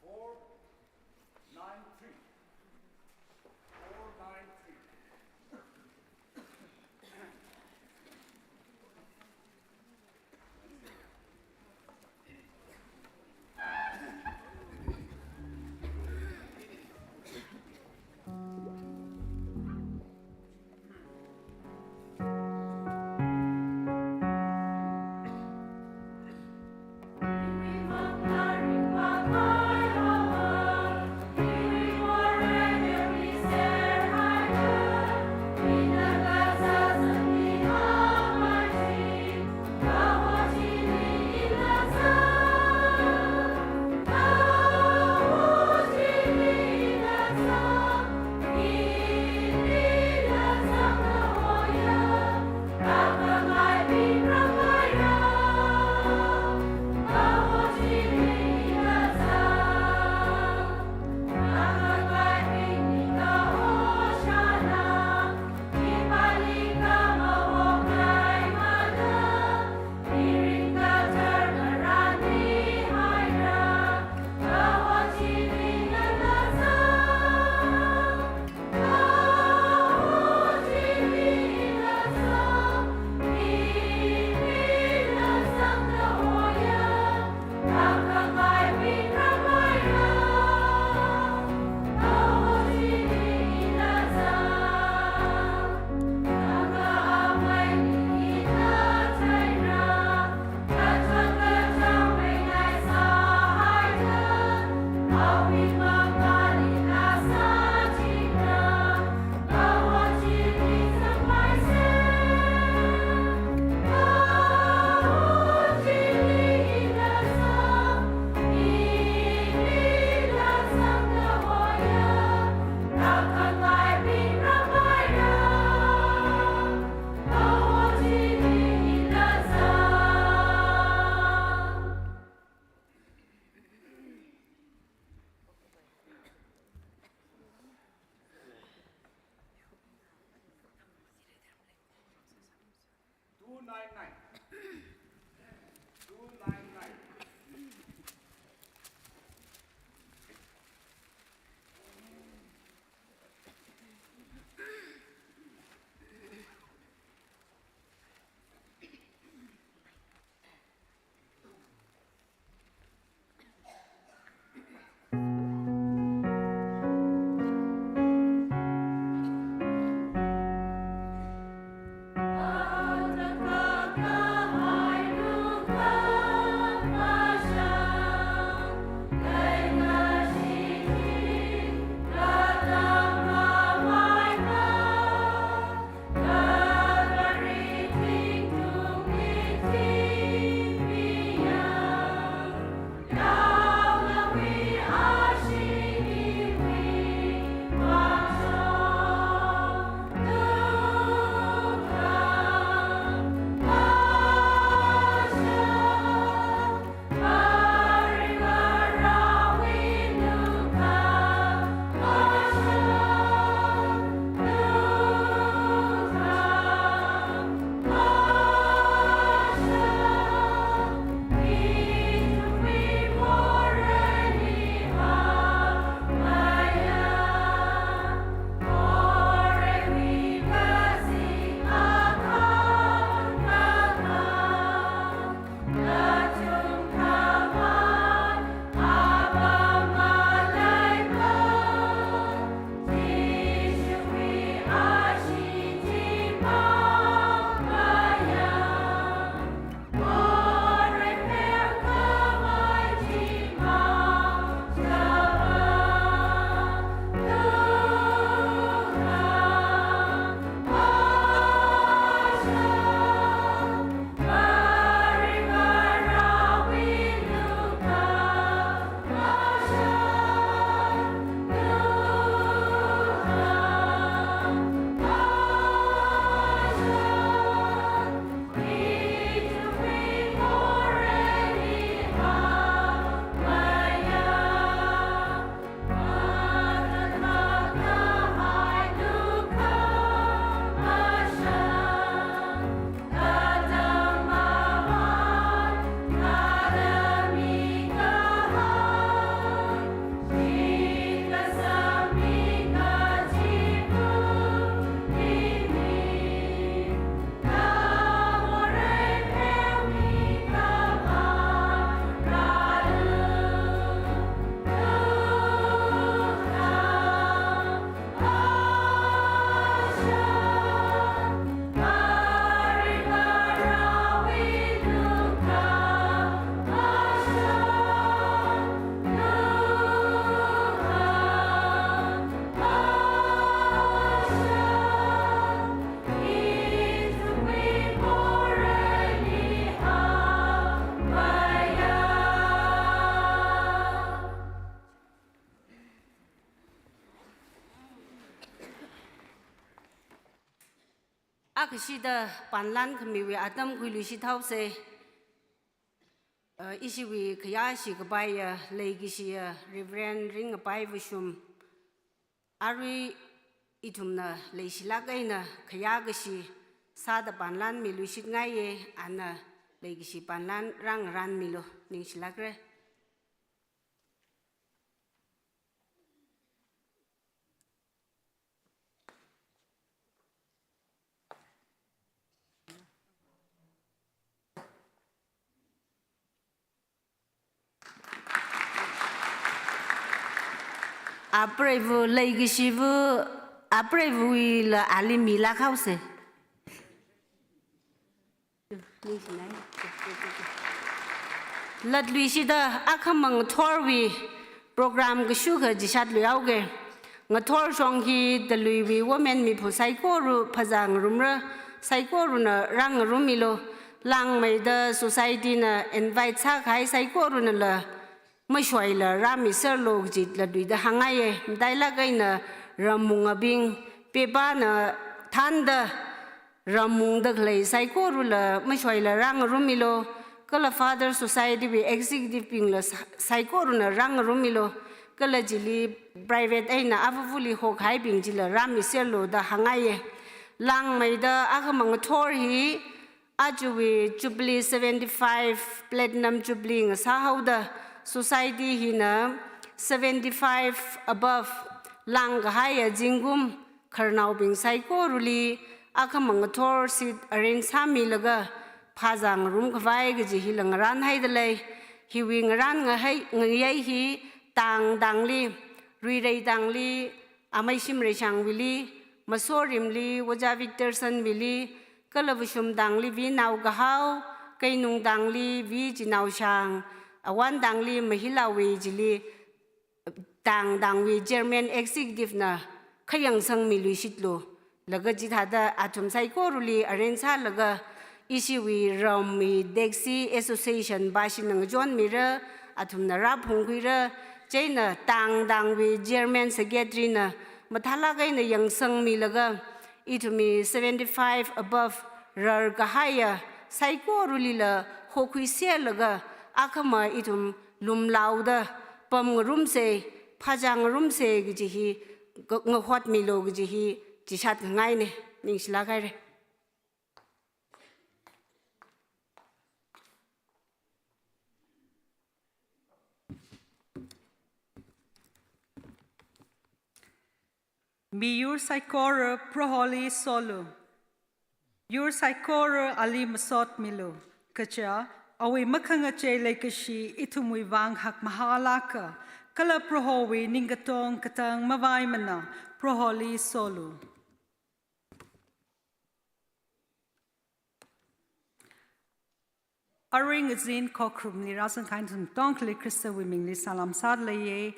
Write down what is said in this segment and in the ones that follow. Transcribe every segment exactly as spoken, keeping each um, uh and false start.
Four nine three. Four nine three. Kashida panlan khamiwui atam khuiluishit haosa. Uh, ishiwui khayāshi kapaiya, leikashiya Reverend Ringngapai Vashum. Arui ithumna leishilāk eina khayākashi sāda panlan miluishitngaiya, ana leikashi panlan rāngarānmilu, ningshilākra. Apreiva, leikashiva, apreiva ila ali milāk haosa. Latluishida akhama ngathorwui program kashukha chishat luihaoga. Ngathor shong hi Taluiwui women miphu saikora phazā ngarumra, saikorana rāngarummilu. Langmeida society na invite sākahai saikorana la mashoila rāmiserlu kaji latluida hāngngaiya. Matailāk eina ramungabing, pepana thānda ramungda khalei saikorala mashoila rāngarummilu. Kala Father Society wui executive bingla sa-, saikorana rāngarummilu. Kala chili private eina avavali hokahaibing chila rāmiserlu da hāngngaiya. Langmeida akhama ngathor hi ajawui Jubilee seventy-five, Platinum Jubilee ngasāhaoda, society hina seventy-five above langkahaiya zingkum khararnaobing saikorali akhama ngathor seat arrange sāmilaga phazā ngarumkhavai kaji hila ngarānhaida lei. Hiwui ngarān ngahai, ngayei hi Tang tangli, Ruirei tangli, Amei Shimreishangwuili, Masorimli, Ojā Victorson wuili, kala Vashum tangli V. Naokahao, Keinung tangli V. Chinaoshang, Awan tangli Mahilawui chili, Tang tangwui chairman executive na khayangsang miluishitlu. Laga chithāda athum saikorali arrange sālaga ishiwui ramwui taxi association bashina ngachonmira, athumna rāphungkhuira, chieina Tang tangwui chairman secretary na mathālāk eina yangsangmilaga ithumwui seventy-five above rarkahaiya saikoralila hokhuiserlaga akhama ithum lumlaoda pamngarumsa, phazā ngarumsa kaji hi, nga-, ngahotmilu kaji hi chishat khangaina, ningshilāk haira. Miyur saikora Proholi solu. Yur saikora ali masotmilu. Kaja, awui makhangachei leikashi ithumwui vang hakmahālāka, kala Prohowui ningkatong katang mavaimana, Proholi solu. Arui ngazin khokharumli rāzangkahai nathum katongkhali Khristawui mingli salam sāda leiya.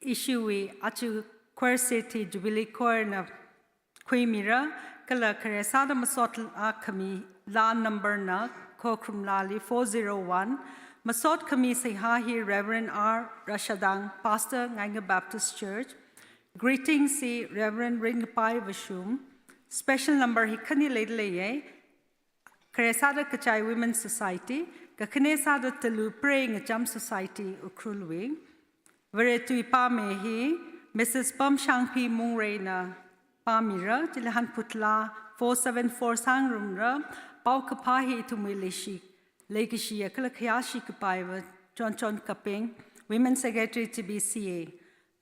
Ishiwui aja choir set hi Jubilee Choir na khuimira, kala khare sāda masot laa khami laa number na khokharum laali four zero one. Masot khami seihā hi Reverend R. Rashadang, Pastor, Ngainga Baptist Church. Greetings hi Reverend Ringngapai Vashum. Special number hi khani leida leiya. Khare sāda Kachai Women Society, kakhane sāda Talu Prei Ngacham Society Ukhrulwui. Vare tui pāmi hi Missus Pamshangpi Mungreina pāmira, chili hanphut laa four seven four sāngarumra, paokaphā hi ithumwui leishi, leikashiya kala khayāshi kapaiva Chonchon Kaping, Women Secretary T B C A.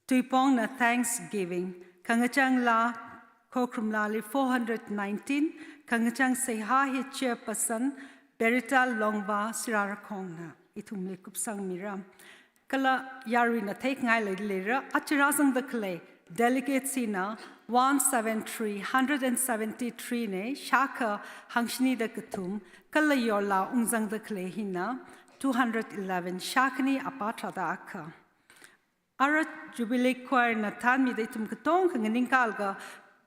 Tuipongna Thanksgiving, khangachang laa khokharum laali four hundred nineteen, khangachang seihā hi Chairperson Berita Longva Sirarakhongna ithumli kupsangmira. Kala yaruina theikhangai leida leira, aja rāzangda khalei delegates hina one seven three, hundred and seventy-three na, shākha hangshinida kathum, kala yorlaa ungzangda khalei hina two hundred eleven, shākhani apā tharāda akha. Ara Jubilee Choir na thānmida ithum katongkha nganingkalaga,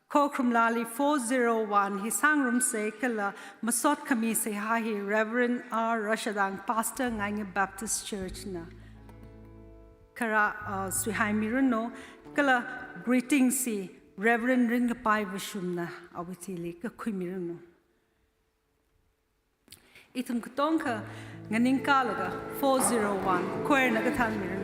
khokharum laali four zero one hi sāngarumsa kala masot khami seihā hi Reverend R. Rashadang, Pastor, Ngainga Baptist Church na kharā, uh, suihaimiranu, kala greetings hi Reverend Ringngapai Vashumna awui thili kakhuimiranu. Ithum katonga nganingkalaga four zero one, choir na kathānmiranu.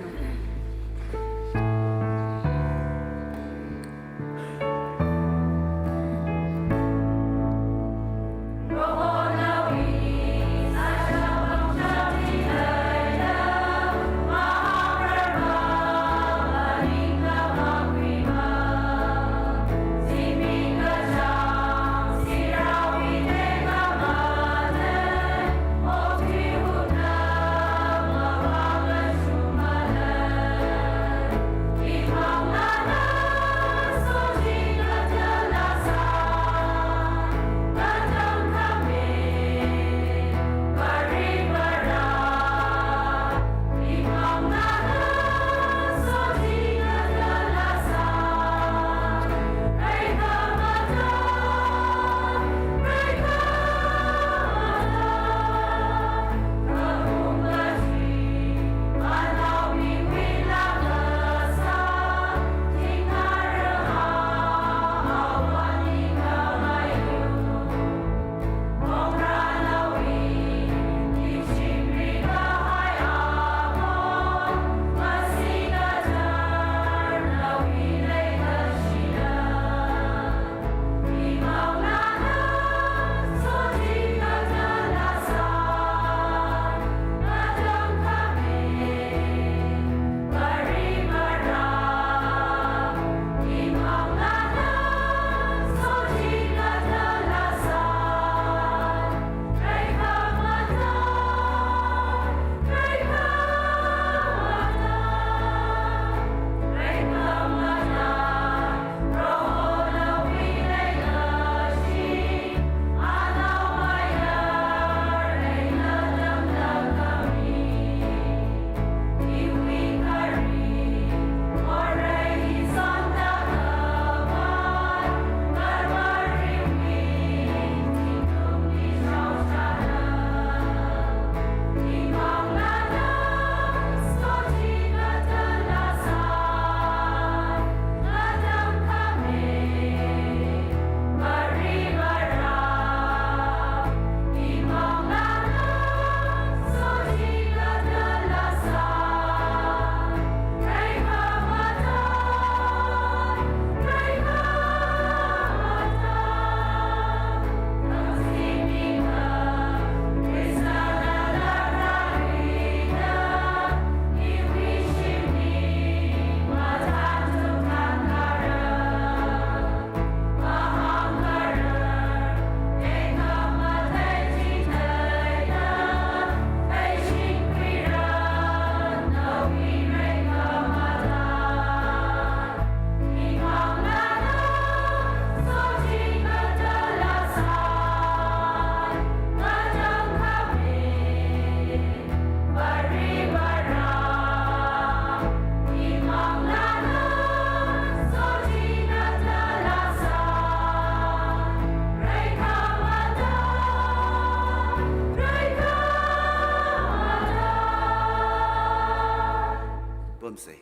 Pamsei.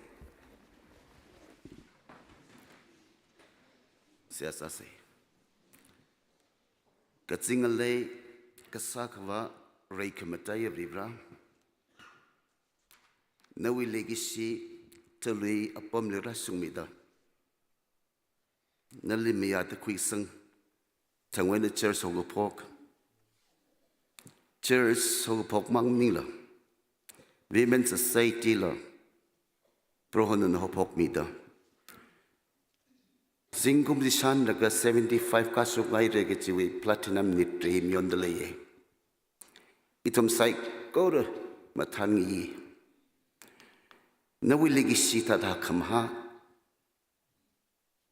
Seihā sāsei. Kazing ngalei, kasā khavā, reikhamatai Varivara, nawui leikashi thalui apamli rāshungmida, nali mayāda khuisang, thangwui eina church haokaphok, church haokaphok mang maningla, Women Society la, Prohona haophokmida, zingkum zishanlaga seventy-five kashokngaira kajiwui platinum nit rim yonda leiya. Ithum saikora mathānngai. Nawui leikashi thāda khamaha,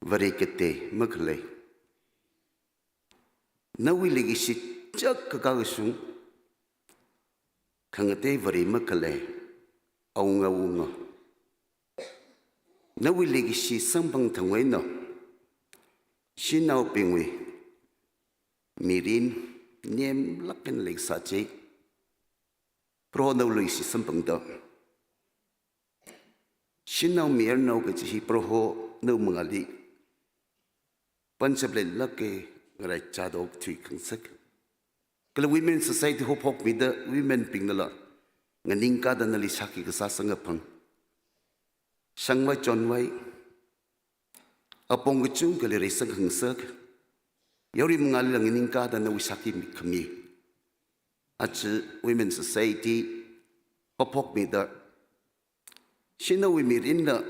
Vare katei makhalei. Nawui leikashi chāk kakā kashung, khangatei Vare makhalei, awunga awunga. Nawui leikashi samphang thangwui eina, shanaobingwui mirin nemlāk eina leisā chi, Proho nawui leikashi samphangda. Shanao mayarnao kaji hi Proho nawui mangāli pangshap leilāka, ngaraichāda okthui khangasak. Kala Women Society haophokmida women bingnala nganingkāda nali shāki kasā samkaphang, shangvai chonvai, apong kachungkhali reisangkhangasak, yarui mangālila nganingkāda nawui shāki khami, aja Women Society haophokmida, shinao mirinla,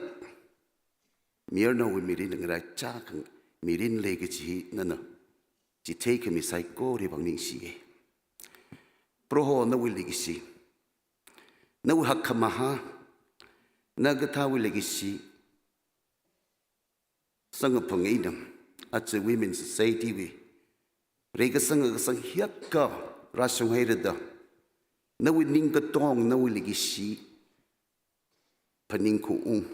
mayarnao mirinla ngaraichākha mirin lei kaji nana chitheikha mi saikora vang ningshiya. Proho nawui leikashi, nawui hakkhamahā, na kathāwui leikashi samkaphang eina, aja Women Society wui reikasang kasang hiyākha rāshunghairada, nawui ningkatong, nawui leikashi phaningkhaung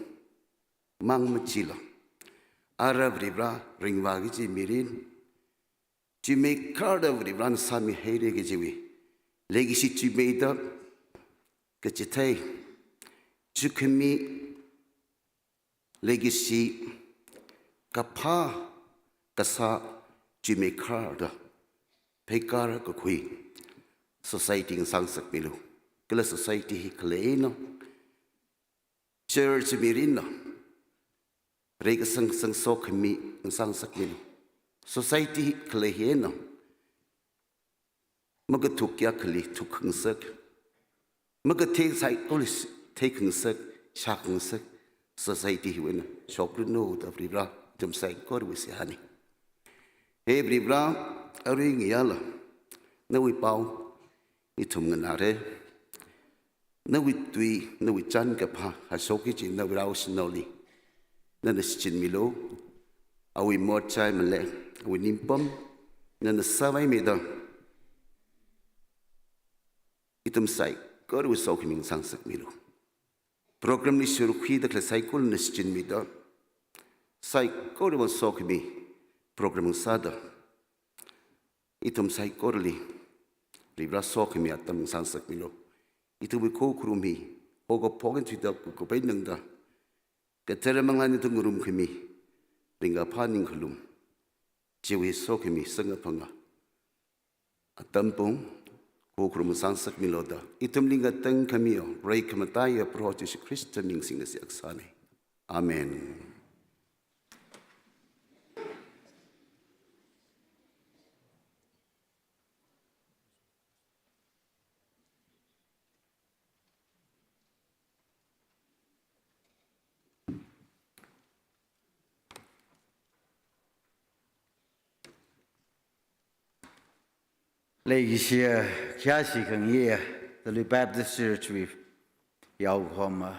mang machila, ara Varivara ringvā kaji mirin, chuimeikharda Varivarana sāmihaira kajiwui leikashi chuimeida, kachithei, chukhami leikashi kaphā kasā chuimeikharda pheikar kakhui society ngasangsakmilu. Kala society hi khalei eina, church mirinla reikasang kasang sokhami ngasangsakmilu. Society hi khalei eina makathuk kayākhali thukkhangasak, makathei saikora theikhangasak, shākhangasak society hiwui eina shokranu da Varivara ithum saikorawui seihāna. He Varivara, arui ngayāla nawui pao ithum nganāra. Nawui tui, nawui chān kaphā hashok kaji nawui rao shanaoli nana shichinmilu. Awui mot chai male, awui ningpam nana sāvaimeida, ithum saikorawui sokhami ngasangsakmilu. Program li shurkhuida khalei saikora nana shichinmida, saikorawui sokhami program sāda, ithum saikorali Varivara sokhami atam ngasangsakmilu. Ithumwui khokharum hi haokaphok eina thuida kakapai nangda, kathara manglā eina ithum ngarumkhami ringkaphā ningkhalum chiwui sokhami samkaphanga atam pung khokharum ngasangsakmilu da ithumli ngatangkhami, reikhamataiya Proho Jishu Khrista ming singda seihā kasāna. Amen. Leikashiya, khayāshi khangayiya Talui Baptist Church wui yaokhoma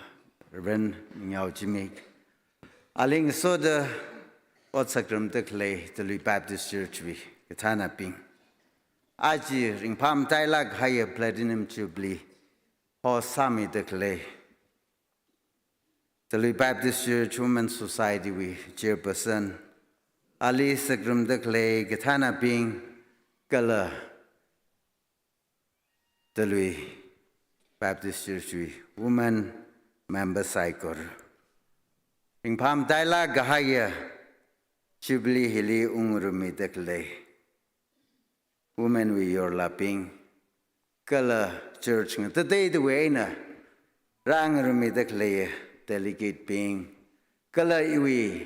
Reverend Mingyao Zimik, aling soda ot sāngarumda khalei Talui Baptist Church wui kathānabing, aja ringphāmatailāk kahaiya Platinum Jubilee host sāmida khalei Talui Baptist Church Women Society wui chairperson, ali sāngarumda khalei kathānabing kala Talui Baptist Church wui women member saikora, ringphāmatailāk kahaiya Jubilee hili ungngarummida khalei women wui yorlābing, kala church ngatateidawui eina rāngarummida khalei delegate bing, kala iwui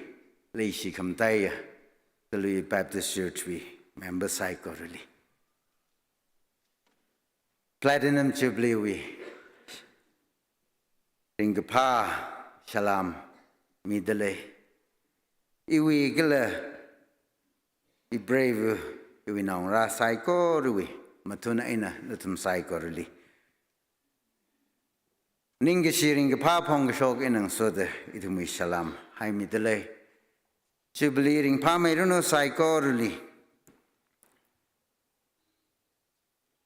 leishi khamataiya Talui Baptist Church wui member saikorali, Platinum Jubilee wui ringkaphā salām midalei. Iwui kala ipreiva, iwui naongarā saikorawui mathun eina nathum saikorali ningkashi ringkaphā phongkashok eina ngasoda ithumwui salām haimidalei. Jubilee ringphāmeiranu saikorali.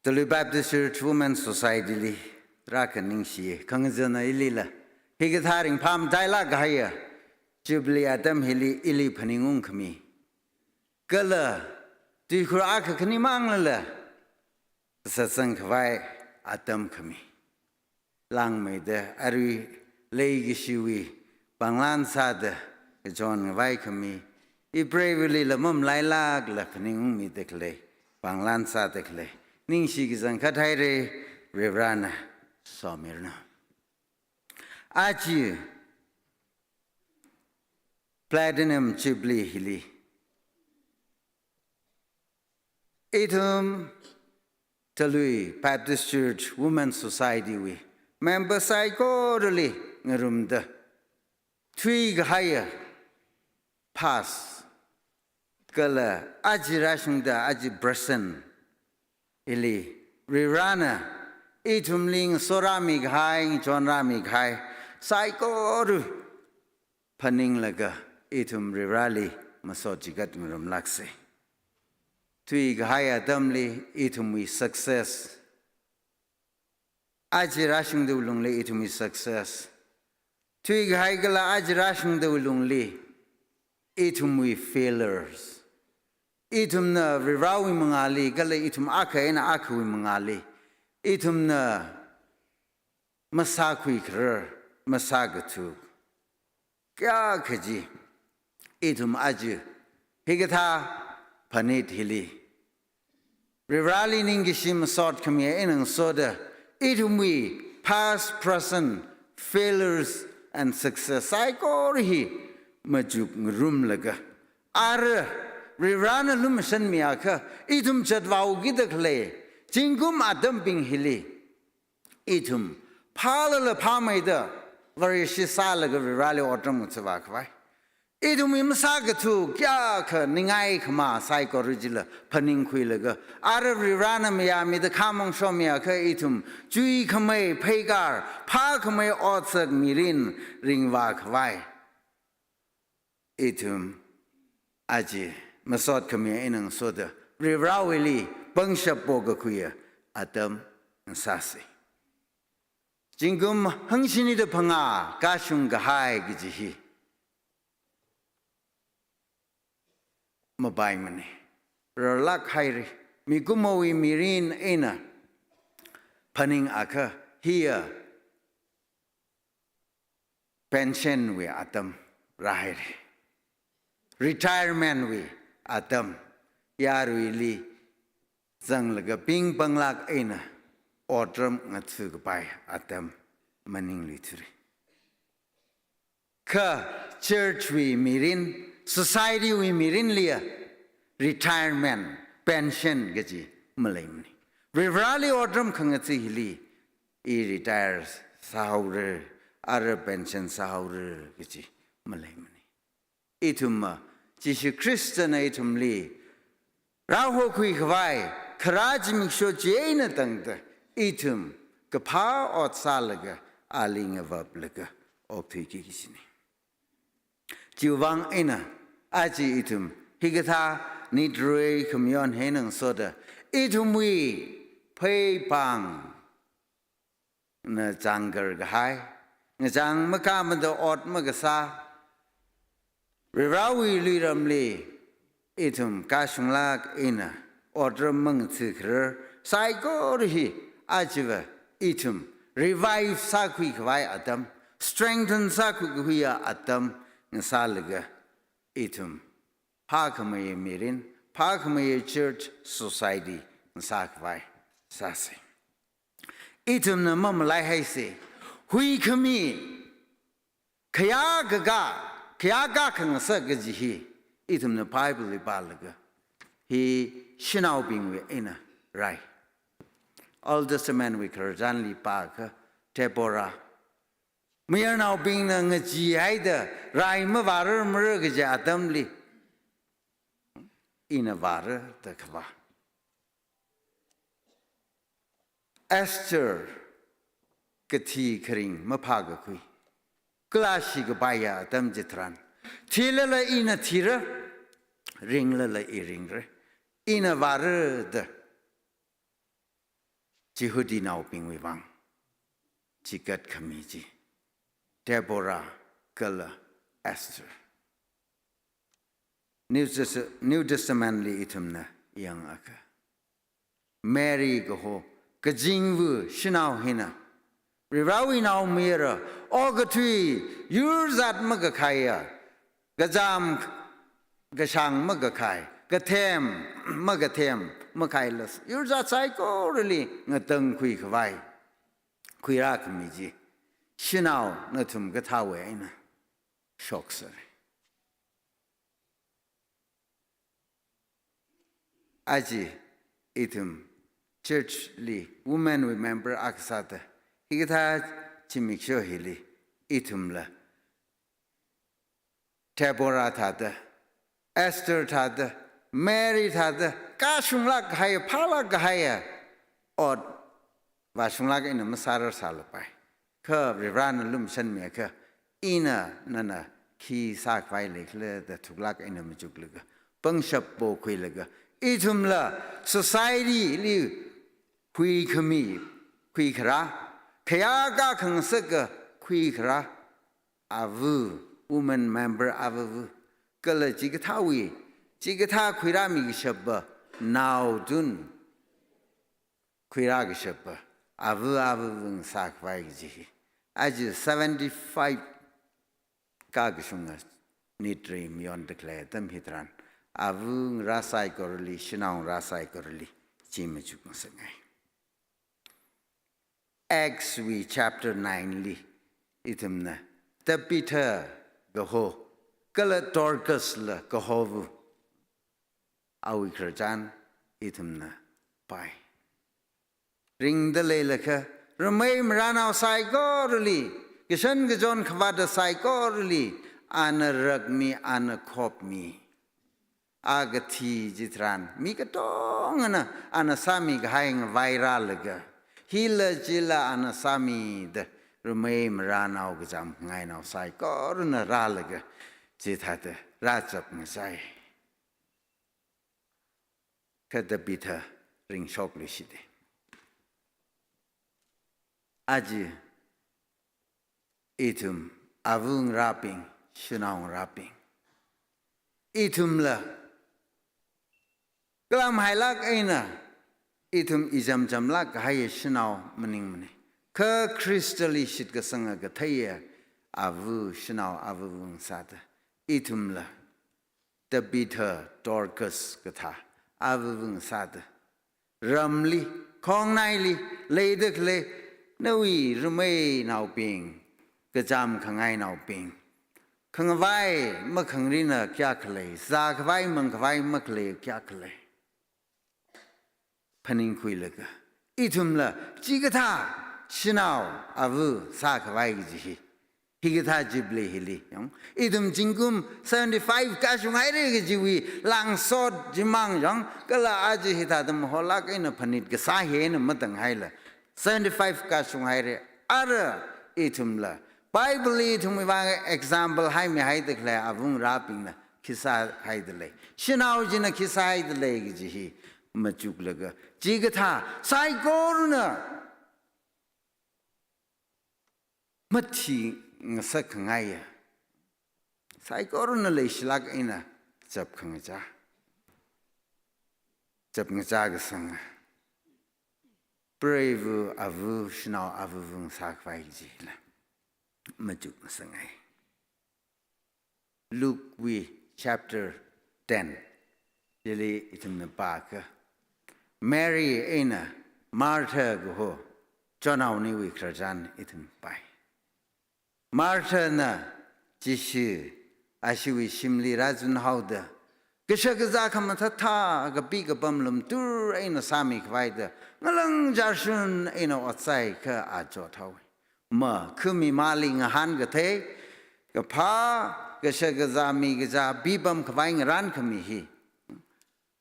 Talui Baptist Church Women Society li rākha ningshi, khangazana ilila hikathā ringphāmatailāk kahaiya Jubilee atam hili ili phaningungkhami, kala tuikhur akha khani manglala satsang khavai atam khami langmeida arui leikashiwui panglan sāda kachon ngavai khami, ipreivalila mamalailākla phaningungmida khalei, panglan sāda khalei ningshi kachangkhat haira, Varivarana somiranu. Aja Platinum Jubilee hili ithum Talui Baptist Church Women Society wui member saikorali ngarumda, thuikahaiya past kala aja rāshungda aja present hili Varivarana ithumli ngasorāmi kahai, ngachonrāmi kahai saikora phaninglaga ithum Varivarali masot chigat ngarumlāksa. Thuikahai atamli ithumwui success, aja rāshungda lungli ithumwui success, thuikahai kala aja rāshungda lungli ithumwui failures, ithumna Varivarawui mangāli kala ithum akha eina akhawui mangāli ithumna masākhui kharar, masākathuk kayākha chi ithum aja hikathā phanit hili Varivarali ningkashi masot khami eina ngasoda, ithumwui past, present, failures and success saikora hi machuk ngarumlaga, ara Varivarana lumashanmiakha ithum zatvāukida khalei zingkum atambing hili ithum phālala phāmeida Vareshi sālaga Varivarali otram ngathāvā khavai, ithumwui masākathuk kayākha ningai khamā saikora chila phaningkhuilaga, ara Varivarana mayāmida khamong shomiakha ithum chuikhamei pheikar, phākhamei otsak mirin ringvā khavai ithum aja masot khami eina ngasoda Varivarawuili pangshap pokakhuiya atam ngasāsa. Zingkum hangshini da phangā kashung kahai kaji hi mapaimana. Rarlāk haira. Mikumowui mirin eina phaningakha hiya pension wui atam rāhaira. Retirement wui atam, yaruili zanglaga pingpanglāk eina otram ngatha kapai atam maningluithura. Kha church wui mirin, society wui mirinliya retirement, pension kaji maleimana. Varivarali otram khangatha hili i retire sāhaora, ara pension sāhaora kaji maleimana. Ithumva Jishu Khristana ithumli rāhokhui khavai kharā zimiksho chieina tangda ithum kaphā ot sālaga ali ngavaplaga okthuiki kajina. Chiwui vang eina aja ithum hikathā nitrui khamayon hi ngasoda ithumwui pheipāng na changkar kahai, ngachang makāmada ot makasā, Varivarawui luiramli ithum kashunglāk eina otram mangatha kharar saikora hi ajava ithum revive sākhui khavai atam, strengthen sākhui khuiya atam ngasālaga ithum phākhamei mirin, phākhamei church society ngasā khavai sāsa. Ithumna mamalaihaisa. Huikhami khayākakā, khayākā khangasak kaji hi ithumna Bible li pālaga hi shanaobingwui eina rai. Old Testament wui khararchanli pākha Deborah, mayarnaobingna ngacheehaida rai mavārar mara kaji atamli ina vāra da kavā. Esther kathi kharing maphākakhui, kala shikapaiya atam chitharan, thilala ina thira, ringlala i ringra, ina vāra da Jihudinaobingwui vang chigatkhami chi, Deborah kala Esther. New Test-, New Testament li ithumna yangakha, Mary kaho kazingva shanao hina Varivarawui naomayara, okathui yurzat makakhaiya, kachām kashāng makakhai, kathem makathem, makhaila, yurzat saikorali ngatangkhui khavai khuirā khami chi shanao nathum kathāwui eina shoksera. Aja ithum church li women wui member akha sāda hikathā zimiksho hili ithumla Deborah thāda, Esther thāda, Mary thāda kashunglāk kahai, phālāk kahai ot vāshunglāk eina masārar sālapai. Kha Varivarana lumashanmiakha, ina nana khi sākhavai leikhala da thuklāk eina machuklaga, pangshap pokhuilaga, ithumla society li huikhami, khuikharā, khayākā khangasaka khuikharā, ava, women member avava, kala chikathāwui, chikathā khuirāmi kashapa naothun khuirā kashapa ava avava ngasākhavai kaji hi. Aja seventy-five kakashunga nitri mayonda khalei atam hitharan, ava ngarā saikorali, shanao ngarā saikorali chi machukngasakngai. Acts wui chapter nine li ithumna Tabitha kaho kala Dorcas la kahova awui khararchan ithumna pai. Ringda leilakha, ramei maranao saikorali, kashan kachon khavāta saikorali, ana rakmi, ana khopmi. A kathi chitharan, mi katongana ana sāmi kahai ngavai rālaga, hila chila ana sāmida, ramei maranao kacham khangainao saikorana rālaga, chithāda rāchap ngachai. Kha Tabitha ringshokluishita. Aja ithum ava ngarābing, shanao ngarābing, ithumla kalam hailāk eina ithum ijam jamlāk kahai shanao maningmana. Kha Khristali shitkasanga katheiya ava, shanao avava ngasāda, ithumla Tabitha, Dorcas kathā avava ngasāda, ramli, khongnaili leida khalei nawui rameinaobing, kacham khangainaobing, khangavai makhangarina kayākha lei, zākhavai mangkhavai makhalei kayākha lei, phaningkhuilaga, ithumla chikathā shanao ava sākhavai kaji hi, hikathā jubilee hili, yāng, ithum zingkum seventy-five kashunghaira kajiwui langsot chimang, yāng, kala aja hithāda maholāk eina phanit kasā hi eina matanghaila, seventy-five kashunghaira, ara ithumla Bible li ithumwui vang example haimihaida khalei ava ngarābingna khi sāhaida lei, shanao china khi sāhaida lei kaji hi machuklaga, chikathā saikorana mathi ngasak khangaiya, saikorana leishilāk eina chap khangachā, chap ngachā kasanga, preiva ava, shanao avava ngasākhavai kajila machukngasakngai. Luke wui chapter ten chili ithumna pākha, Mary eina Martha kaho chonao aniwui khararchan ithum pai. Marthana Jishu ashiwui shimli rāzunhaoda, kashakazā khamathāthā, kapi kapam lumtur eina sāmikhavaida, ngalang jarshun eina ot sāakha a chothaowa. Ma, khami mali ngahān kathei, kaphā, kashakazā mikazā pipamkhavai ngarānkhami hi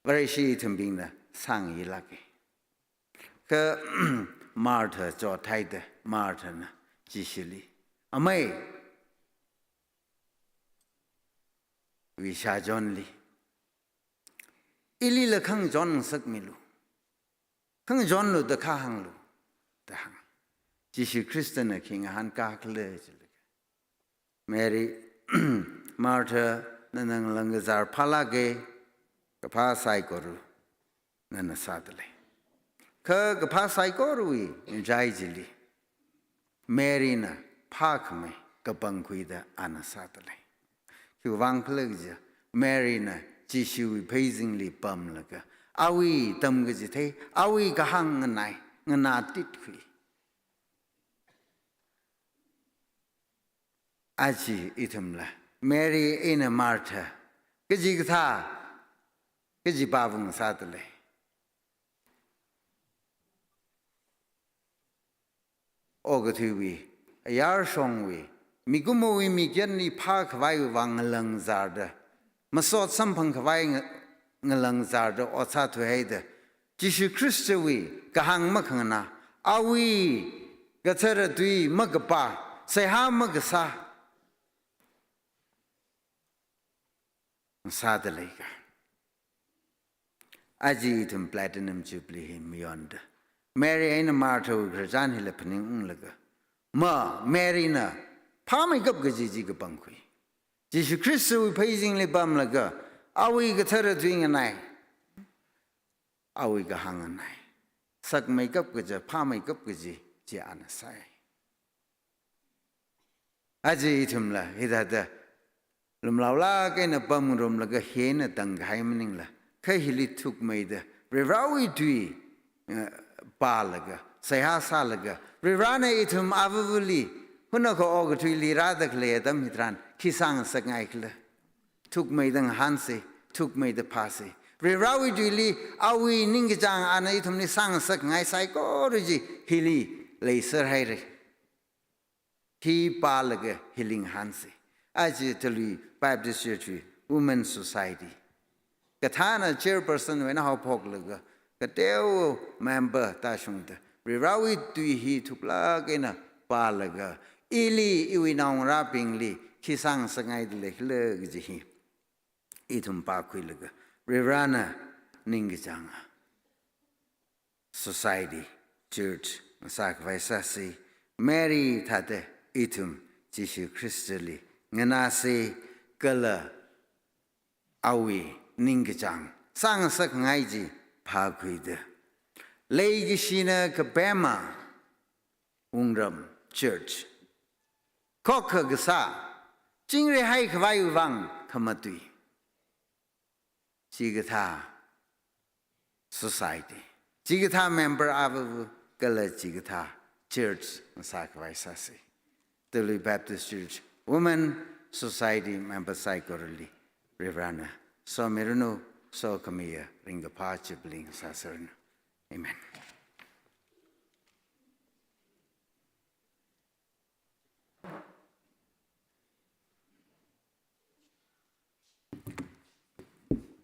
Vareshi ithumbingna sāngayilāka. Kha Martha chothaida, Marthana Jishuli, "Amei, vishā chonli, ilila khangachon ngasakmilu. Khangachonlu da kha hānglu," da hānga. Jishu Khristana khi ngahānkā khala jilaga, Mary, Martha, nana ngalangkazār phālāka, kaphā saikora nana sādalei. Kha kaphā saikorawui ngachai chili Maryna phākhamei kapangkhuida ana sādalei. Khiwuivang khala kaja, Maryna Jishuwui pheizingli pamlaga, Awui tamkachithei, awui kahāng nganai, nganā titkhui. Aja ithumla Mary eina Martha, kachikathā, kachipāvung sāda lei. Okathuiwui, ayarshongwui, mikumowui mikyanli phākhavaiwui vang ngalangzarda, masot samphangkhavai nga-, ngalangzarda ot sāthuihaida, Jishu Khristawui kahāng makhanganā, awui kathara tui makapā, seihā makasā sāda leika. Aja ithum Platinum Jubilee hi mayonda, Mary eina Marthawui khararchan hila phaningunglaga, ma Maryna phāmeikap kaji chi kapangkhui. Jishu Khristawui pheizingli pamlaga, awui kathara tui nganai, awui kahāng nganai, sakmeikap kaja, phāmeikap kaji chi ana sāi. Aja ithumla hithāda lumlaolāk eina pamngarumlaga hi eina tangkahai maningla, kha hili thukmeida Varivarāwui tui, eh, pālaga, seihā sālaga, Varivarāna ithum avavali, hunakha okathuili rāda khalei atam hitharan khi sāngasakngai khala. Thukmeida ngahānsa, thukmeida phāsa. Varivarāwui tuili awui ningkachāng ana ithumli sāngasakngai saikora chi hili leiserhaira. Hi pālaga hili ngahānsa. Aja Talui Baptist Church Women Society, kathāna chairperson wui eina haophoklaga, kateo member tāshungda, Varivarāwui tui hi thuklāk eina pālaga, ili iwui naongarābingli khi sāngasakngaida lei khala kaji hi ithum pākhuilaga, Varivarāna ningkachāng society, church ngasākhavai sāsa. Mary thāda ithum Jishu Khristali nganāsa, kala awui ningkachāng sāngasakngai chi phākhuida, leikashina kapema wungram, church, khokkha kasā, chingri haikhavaiwui vang khamatui, chikathā society, chikathā member avava kala chikathā church ngasākhavai sāsa. Talui Baptist Church Women Society member saikorali Varivarāna somiranu, sokhamiya ringkaphā Jubilee ngasāseranu. Amen.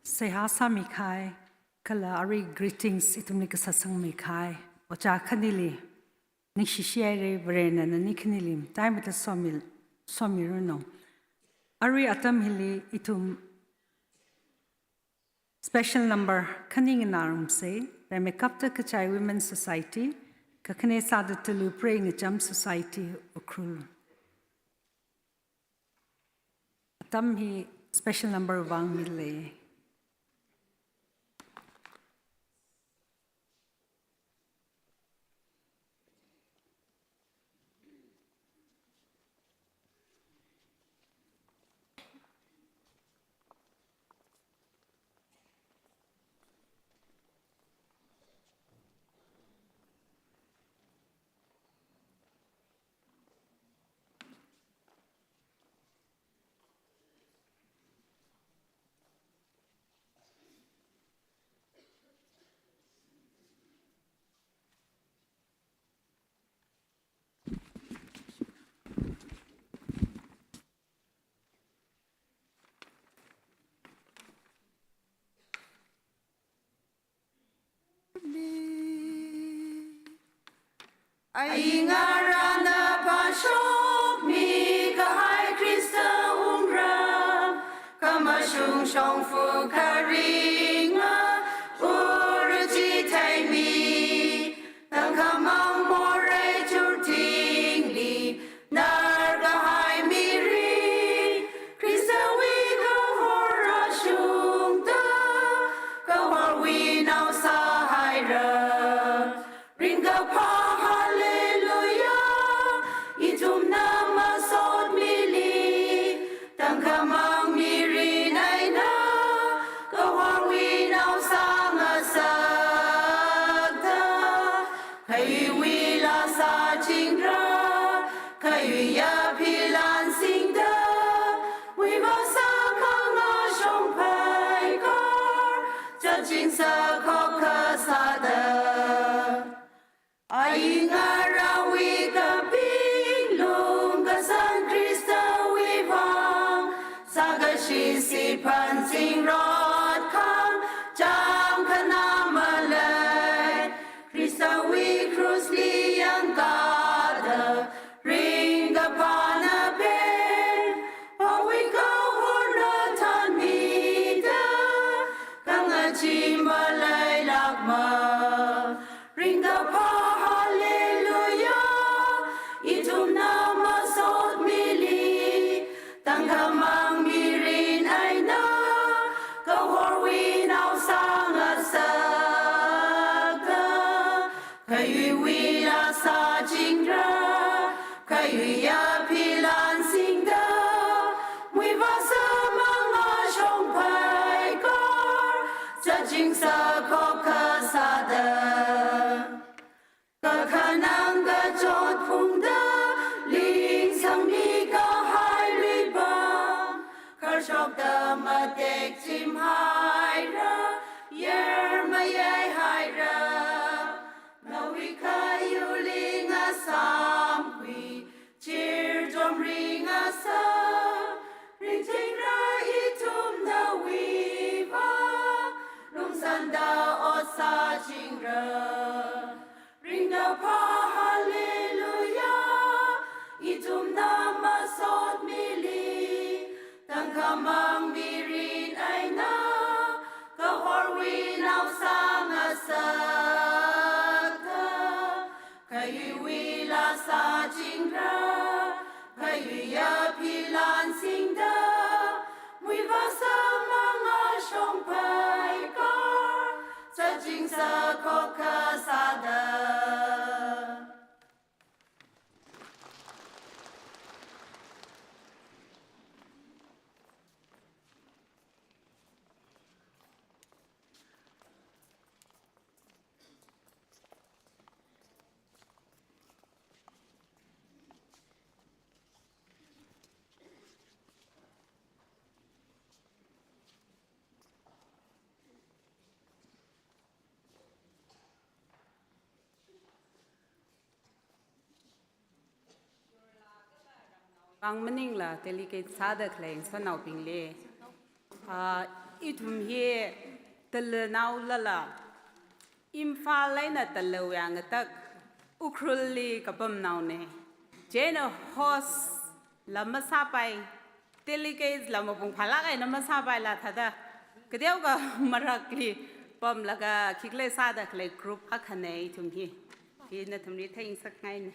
Seihā sāmikahai, kala arui greetings ithumli kasā sangmikahai ojā khanili ningshishihaira. Varena nani khanili mataimada somi, somiranu. Arui atam hili ithum special number khani nganārumsa, Raimeikapta Kachai Women Society, kakhane sāda Talui Preicham Society Ukhrul. Atam hi special number vang mila. Aingarāna phāshokmi kahai Khrista wungram, khamashung shongfa kharinga ura chitheimi, tangkhamang morei churtingli nārkahai mirin, Khristawui kahor rāshungda, kahorwui nao sāhaira. Ringkaphā Hallelujah, ithumna masot mili, tangkhamang mirin eina kahorwui nao sānga Chi siphan zingrot khangachang khana malei, Khristawui krushli yangkāda ringkaphāna phen, awui kahorna thanmida, khangachee maleilākmana. Ringkaphā hallelujah, ithumna masot mili, tangkhamang mirin eina, kahorwui nao sāngasaka, khayuiwuila sāchingra, khayuiya philan singda, muivāsā mangā shongphai kar, sāching sākhok kasāda. Kakhanang kachot phungda, lingsangmi kahai luipam, kharshokda matek chimhaira, yer mayeihaira. Nawui khayuling asam kui, chirjom ringasā, ringchingra ithum nawui vang, lungsānda ot sāchingra. Ringkaphā hallelujah, ithumna masot mili, tangkhamang mirin eina, kahorwui nao sāngasaka, khayuiwuila sāchingra, khayuiya philan singda, muivāsā mangā shongphai kar, sāching sākhok kasāda. Vang maningla delegate sāda khalei ngasotnaobingli, ah, ithum hi Talanaolala, Imphal eina Talawui ngatak Ukhrulli kapamnaone. Chieina host la masāpai, delegates la mapung phālāk eina masāpaila thāda, kateokha marakli pamlaga khikhalei sāda khalei group akhane ithum hi. Hi nathumli theingasakngaine.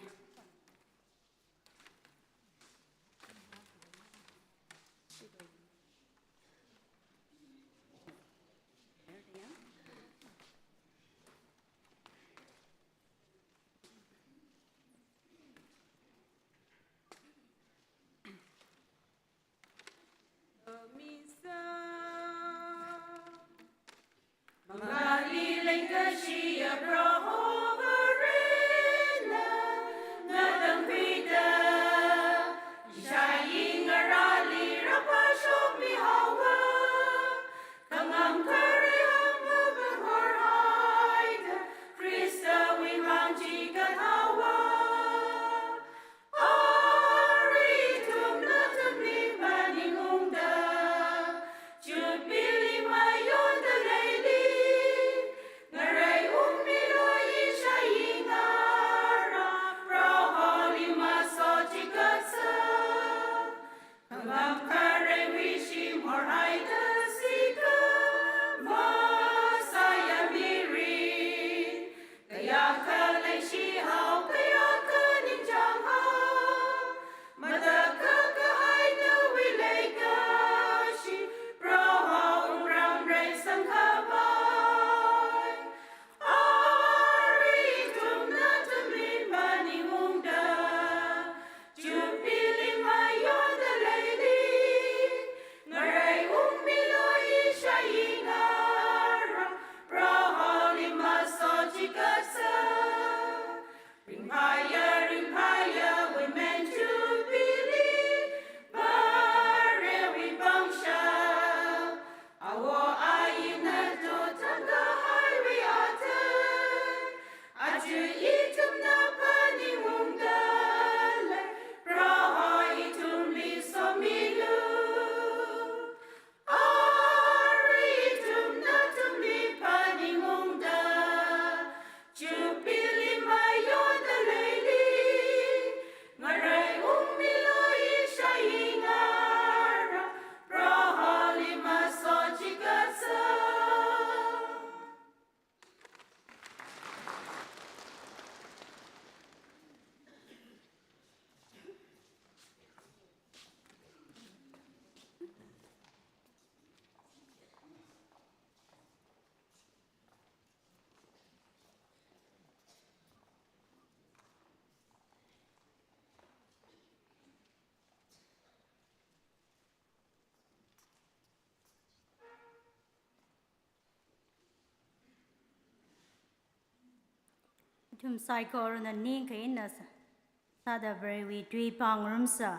Misa. Mangāli leikashi ya Proho Varena, ngatangkhuida, ishāyi ngarāli rāphāshokmihaowa, khangamkhare hangmabang horhaida, Khristawui vang chikathāwa. Arui ithumna thanmi phaningungda, Jubilee mayonda leili, ngareiungmilu Ithum saikorana ning kaina sā-, sāda Varewui tui pāngarumsa.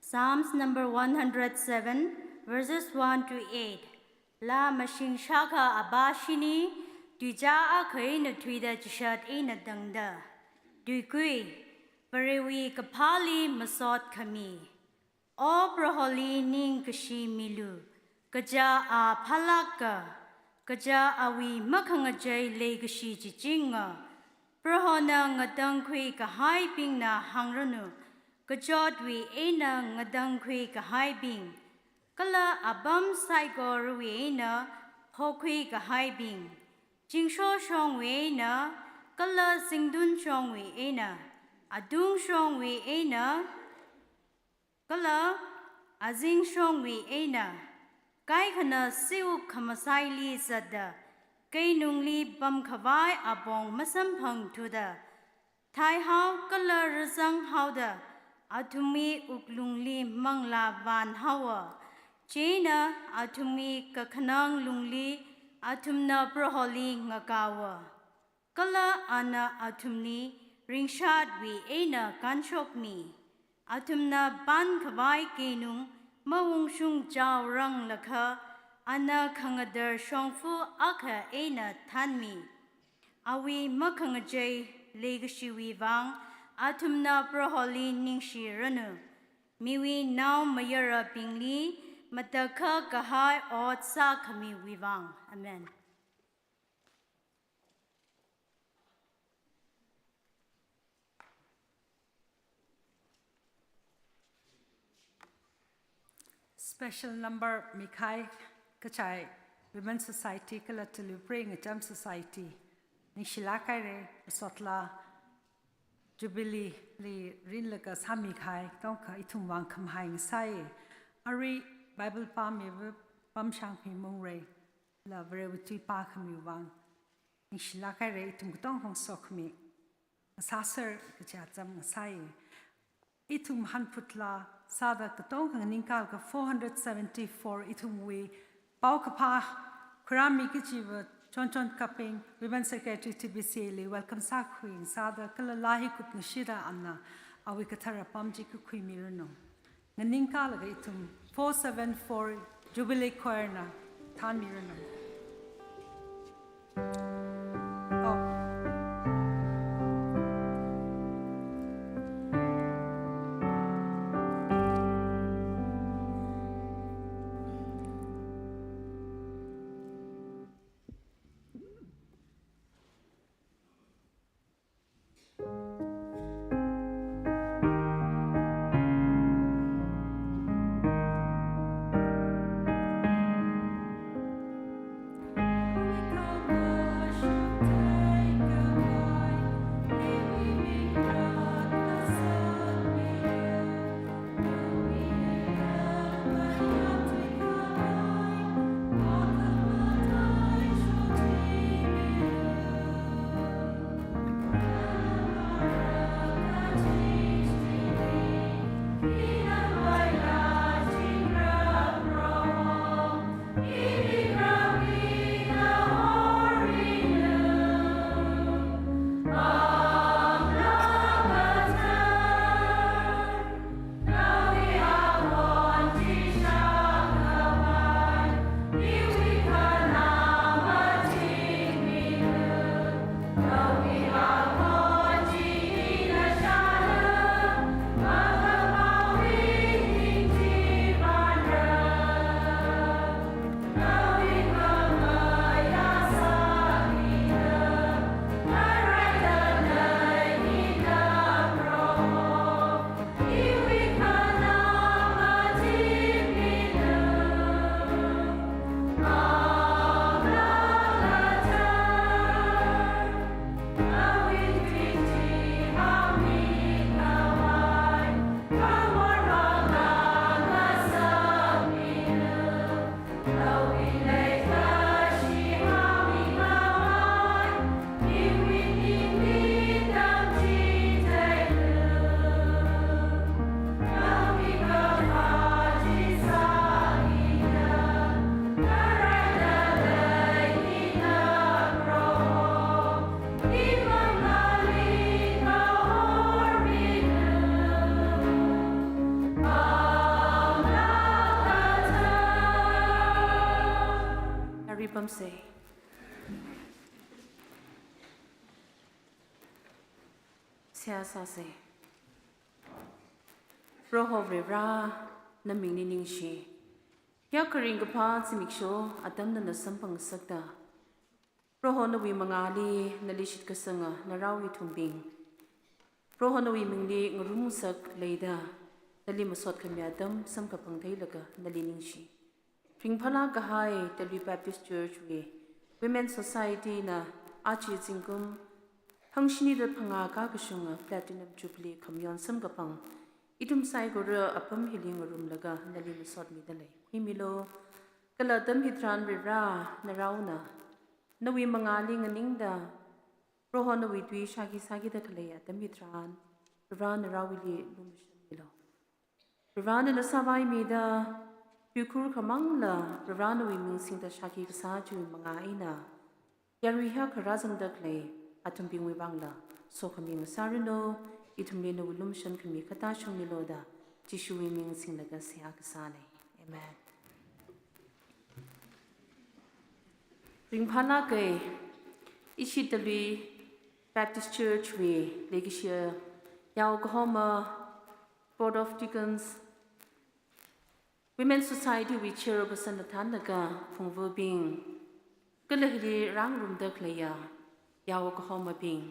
Psalms number one hundred seven, verses one to eight. Laa mashing shākha apā shini, tuichā akha eina thuida chishat eina tangda. Tuikui, Varewui kaphāli masot khami. O Proholi ningkashi milu, kaja a phalākka, kaja awui makhangachei leikashi chichinga. Prohona ngatangkhui kahaibingna hāngranu, kachotwui eina ngatangkhui kahaibing, kala apam saikorawui eina hokhui kahaibing, zingshoshongwui eina, kala zingtunshongwui eina, atungshongwui eina, kala azingshongwui eina, kaikhana siwuk khamasaili zatda, keinungli pamkhavai apong masamphangthuda, thaihao kala razanghaoda, athumwui wuklungli manglā vānhaowa. Chieina athumwui kakhanang lungli athumna Proholi ngakaowa. Kala ana athumli ringshatwui eina kanshokmi. Athumna pamkhavai keinung maungshung chaoranglakha, ana khangatar shongfa akha eina thanmi. Awui makhangachei leikashiwui vang athumna Proholi ningshiranu. Miwui naomayarabingli matakhak kahai ot sākhamiwui vang. Amen. Special number mikahai kachai Women Society kala Tulupre Ngacham Society. Ningshilāk haira, masot laa Jubilee li rinlaga sāmikahai tongkha ithum vang khamahai ngasai. Arui Bible pāmiva pamshang mimungra, laa Varewui tui pākhami vang. Ningshilāk haira, ithum katongkha sokhami. Ngasāser kaja cham ngasai. Ithum hanphut laa sāda katongkha nganingkālaga four hundred seventy-four ithumwui paokaphā khuirāmi kajiva Chonchon Kaping, Women Secretary T B C A li welcome sākhui ngasāda kala laa hi kupngashida ana awui kathara apam chi kakhuimiranu. Nganingkālaga ithum four seven four Jubilee Choir na thanmiranu. Oh. Ripamsei. Seihā sāsei. Proho Varivara, namingli ningshi. Hiyākha ringkaphā zimiksho atam nana samphangngasakta, Proho nawui mangāli nali shitkasanga narao ithumbing, Proho nawui mingli ngarumngasak leida, nali masot khami atam samkaphang theilaga nali ningshi. Ringphālāk kahai Talui Baptist Church wui Women Society na aja zingkum hangshini da phangā kakashunga Platinum Jubilee khamayon samkaphang ithum saikora apam hili ngarumlaga nali masotmida lei. Khuimilu, kala atam hitharan Varivara naraona nawui mangāli nganingda, Proho nawui tui shākhi sākida khalei atam hitharan, Varivara naraowuili lumashanmilu. Varivara nana sāvaimida, tuikhur khamangla Varivara nawui ming singda shākhi kasā chiwui mangā eina, yarui hiyākha rāzangda khalei athumbingwui vangla sokhami ngasāranu, ithumli nawui lumashan khami kathā shungmilu da, Jishuwui ming singlaga seihā kasānei. Amen. Ringphālāka, ishi Talui Baptist Church wui leikashiya yao kahoma, Board of Deacons, Women Society wui chairperson na thānlaga phungvabing, kala hili rāngarumda khaleiya yao kahomabing,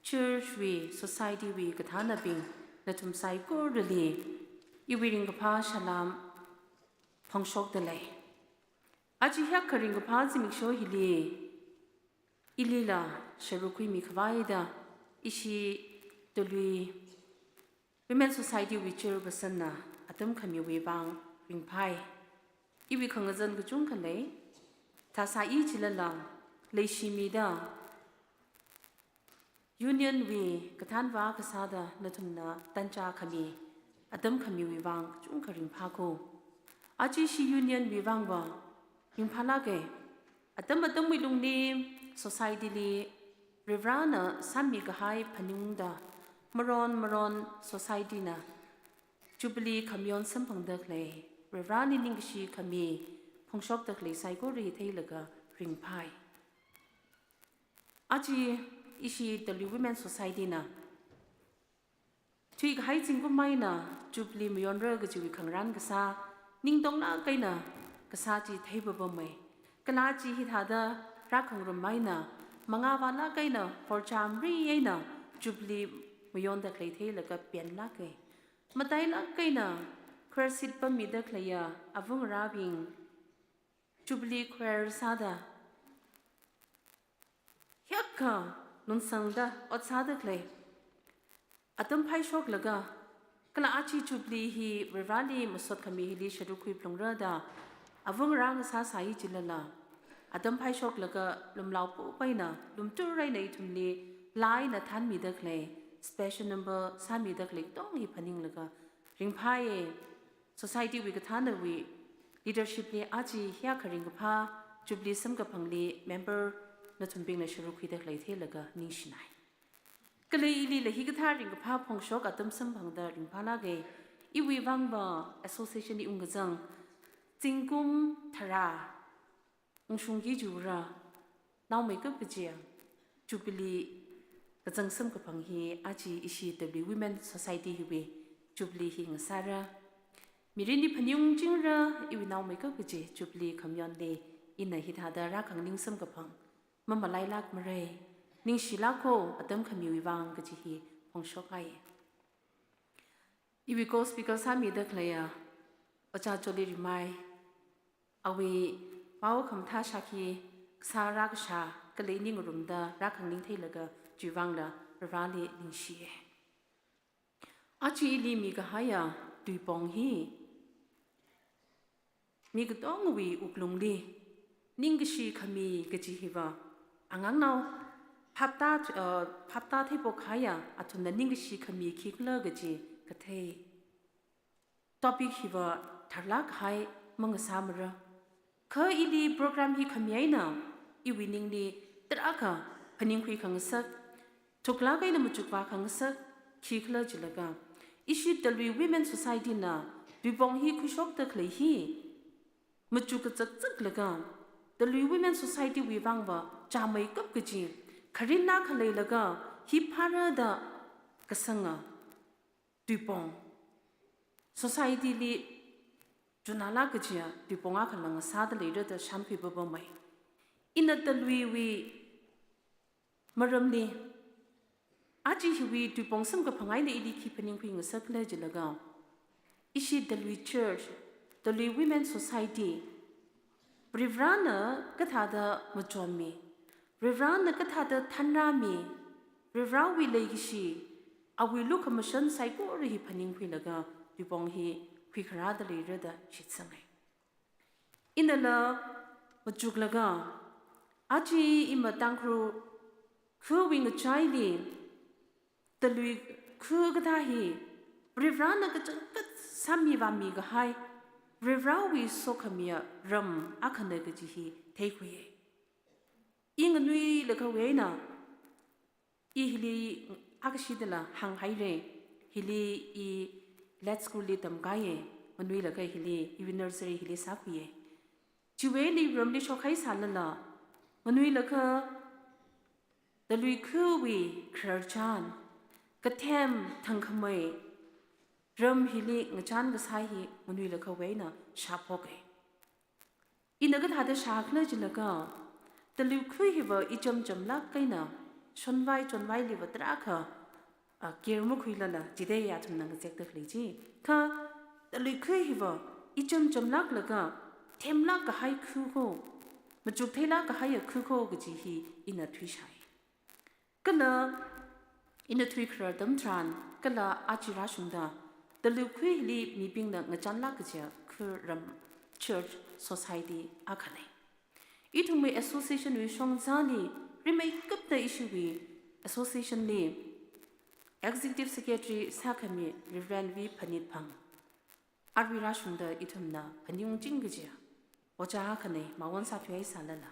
church wui, society wui kathānabing, nathum saikorali iwui ringkaphā salam phongshokda lei. Aja hiyākha ringkaphā zimiksho hili ilila sharuk khuimi khavai da, ishi Talui Women Society wui chairperson na atam khamiwui vang ringphāi. Iwui khangazan kachungkha lei. Thāsāi chilala, leishimida, union wui kathānva kasāda nathumna tancha khami, atam khamiwui vang kachungkha ringphāko. Aja ishi union wui vangva ringphālāka. Atam atamwui lungli society li Varivarana sāmikahai phaningungda, maron maron society na Jubilee khamayon samphangda khalei, Varivarali ningkashi khami phongshokda khalei saikora theilaga ringphāi. Aja ishi Talui Women Society na thuikahai zingkum eina Jubilee mayonra kajiwui khangarān kasā, ningtonglāk eina kasā chi theipapamei. Kala chi hithāda rākhangarum eina, mangāvālāk eina, horchamri eina Jubilee mayonda khalei theilaga penlāka. Matailāk eina choir seat pammida khaleiya avungarābing, Jubilee choir sāda, hiyākha nungsangda ot sāda khalei, atam phaishoklaga, kala aja Jubilee hi Varivarali masot khami hili sharuk khuiphalungra da avungarā ngasāsai chilala, atam phaishoklaga lumlao pup eina, lumtur eina ithumli laa eina thānmida khalei, special number sāmida khalei katonga hi phaninglaga ringphāya. Society wui kathānawui leadership li aja hiyākha ringkaphā Jubilee samkaphangli member nathumbingna sharuk khuida khalei theilaga ningshinai. Kala ilila hikathā ringkaphā phongshok atam samphangda ringphālāka. Iwui vangva association li ungkazang zingkum tharā ungshungki chiwuira, naomeikap kaji Jubilee kazang samkaphang hi aja ishi Talui Women Society hiwui Jubilee hi ngasāra. Mirinli phaningungchingra, iwui naomeikap kaji Jubilee khamayonli ina hithāda rākhangning samkaphang mamalailākmara. Ningshilāko, atam khamiwui vang kaji hi phongshokhai. Iwui co-speaker sāmida khaleiya Ojā Choli Rimai, awui pao khamathā shākhi kasā rākashā kala ini ngarumda rākhangning theilaga chiwui vangla Varivarali ningshiya. Aja ili mikahaiya tuipong hi mi katongawui wuklungli ningkashi khami kaji hiva, angangnao phaptā, uh, phaptā theiphok kahaiya athumna ningkashi khami khikhala kaji kathei topic hiva tharlāk kahai mangasāmara. Kha ili program hi khami eina iwui ningli tarākha phaningkhui khangasak, thuklāk eina machukvā khangasak, khikhala jilaga, ishi Talui Women Society na tuipong hi khuishokda khalei hi machuk kazakzaklaga, Talui Women Society wui vangva chāmeikap kaji, kharinna khaleilaga hi phārada kasanga tuipong, society li chunala kajiya tuipong akha lāngsāda leira da shānkhui papamei. Ina Taluiwui maramli, aja hiwui tuipong samkaphang eina ili khi phaningkhui ngasakkhala jilaga, ishi Talui Church, Talui Women Society, Varivarana kathāda machonmi, Varivarana kathāda thanrāmi, Varivarawui leikashi, awui lukhamashan saikora hi phaningkhuilaga tuipong hi khuikharāda leira da shitsangei. Inala machuklaga, aja ima Tangkhul khawui ngachaili, Talui kha kathā hi, Varivarana kachangkhat sāmi vāmi kahai, Varivarawui sokhamiya ram akhana kaji hi theikhuiya. I nganuilakhawui eina, i hili akhashidala hānghaira, hili i Let's School li tamkaiya, nganuilakha hili, iwui nursery hili sākhuiya. Chiwui eina ramli shokhai sālala, nganuilakha Talui khawui khararchan, kathem thangkhamei, ram hili ngachan kasā hi nganuilakhawui eina shāphoka. Ina kathāda shākhala jilaga, Talui kha hiva icham chamlāk eina, shonvai chonvailiva tarākha, a, care makhuilala, chitheiya athumna ngazekda khalei chi. Kha Talui kha hiva icham chamlāklaga, themlāk kahai kha ko, machuk theilāk kahaiya kha ko kaji hi ina thuishai. Kala ina thuikharar atam tharan, kala aja rāshungda, Talui kha hili mibingna ngachanlāk kajiya kha, ram, church, society akhana. Ithumwui association wui shongzali, rimeikapta ishiwui association li Executive Secretary sākhami Reverend V Phanitphang, arui rāshungda ithumna phaningungching kajiya ojā akhana, mawon sāthuihai sālala.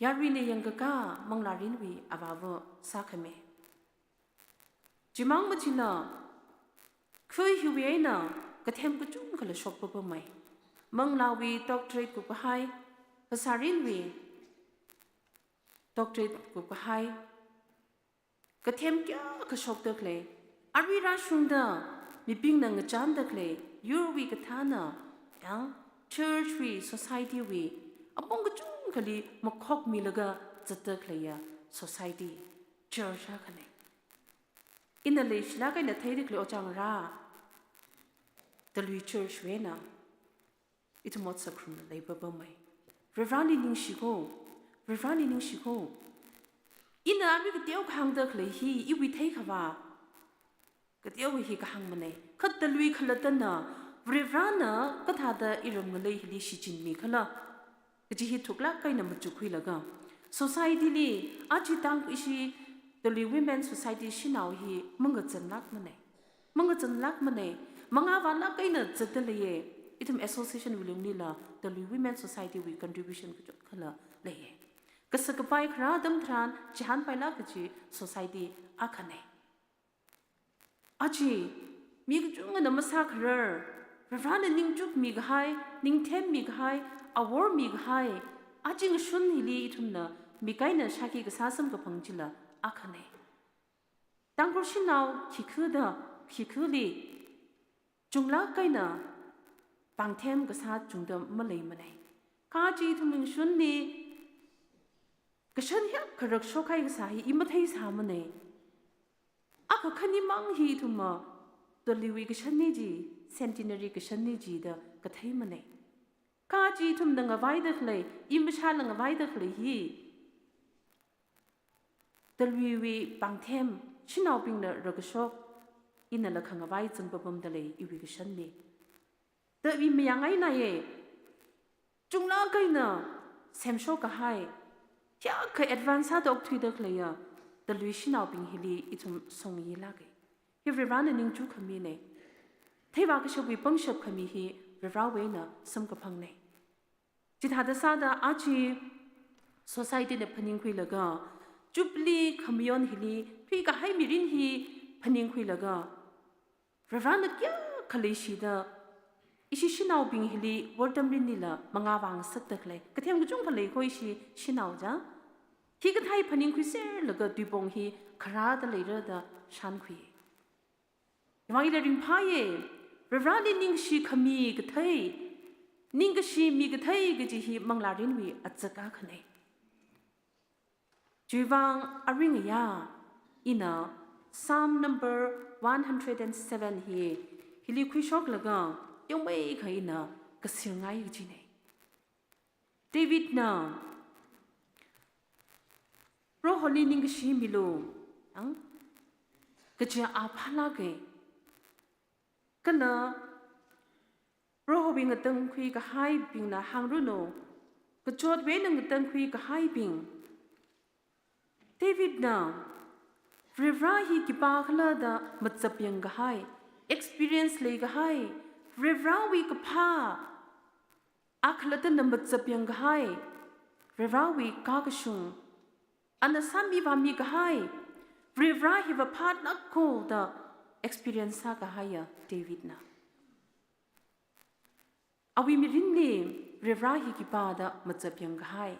Yaruina yangkakā Manglārinwui avāva sākhami. Chimang machila, kha hiwui eina kathem kachungkhala shok papamei. Manglāwui doctorate kupkahai, phasārinwui doctorate kupkahai, kathem kayākha shokda khalei, arui rāshungda mibingna ngachanda khalei, yurwui kathāna, yang, church wui, society wui, apong kachungkhali makhokmilaga zatda khaleiya society, church akhana. Ina leishilāk eina theida khalei ojā ngarā, Talui church wui eina ithum ot sākharum lei papamei. Varivarali ningshi ko, Varivarali ningshi ko. Ina arui kateo kahāngda khalei hi, iwui theikhavā kateo hi kahāng manei. Kha Talui khalattana, Varivarana kathāda iram ngalei hili shichinmikhala kaji hi thuklāk eina machukkhuilaga, society li, aja Tang ishi Talui Women Society shanao hi mangazanlāk manei. Mangazanlāk manei, mangavālāk eina zatda leiya, ithum association wui lunglila, Talui Women Society wui contribution kachungkhala leiya. Kasā kapai kharā atam tharan, chihānpailāk kaji society akhana. Aja, mi kachungana masākharar, Varivarana ningchukmi kahai, ningthemmi kahai, awormi kahai, aja ngashun hili ithumna mik eina shāki kasā samkaphang chila akhana. Tangkhul shanao khikha da, khikhali, chunglāk eina pāngthem kasā chungda maleimanei. Kha aja ithumwui ngashunli, kashan hiyākha rakshokhai kasā hi i matheisāmanei. Akha khanimang hi ithumva, Taluiwui kashanna ji, centenary kashanna ji da katheimanei. Kha aja ithumna ngavaida khalei, i mashāla ngavaida khalei hi, Taluiwui pāngthem, shanaobingna rakashok, inala khangavai zangpapamda lei iwui kashanna. Da i mayāngainaiya, chunglāk eina semshok kahai, hiyākha advance sāda okthuida khaleiya, Talui shanaobing hili ithum songyilāka. Hi Varivarana ningchuk khaminei. Theivākashapwui pangshap khami hi Varivarawui eina samkaphangnei. Chithāda sāda aja society na phaningkhuilaga, Jubilee khamayon hili, thuikahai mirin hi phaningkhuilaga, Varivarana kayākha leishida, Ishi shanaobing hili wortam mirinlila mangā vāngasakda khalei katheng kachungkha lei kho, ishi shanao ja. Hikathā hi phaningkhuiserlaga tuipong hi kharāda leira da shānkhui. Vang ila ringphāya, Varivarali ningkashi khami kathei, ningkashi mi kathei kaji hi manglārinwui achak akhana. Chiwuivang aringaya, ina Psalm number one hundred and seven hi, hili khuishoklaga teomeikha ina kasirngai kajina. Davidna, Proholi ningkashi milu, ang, kaja a phālāka. Kala, Prohowui ngatangkhui kahaibingna hāngranu, kachotwui eina ngatangkhui kahaibing. Davidna, Varivara hi khipākhala da machapyang kahai, experience leikahai, Varivarawui kaphā, a khalattana machapyang kahai, Varivarawui kakashung, ana sāmivāmi kahai, Varivara hi vāphatlāk kho da experience sākahaiya Davidna. Awui mirinli Varivara hi khipā da machapyang kahai.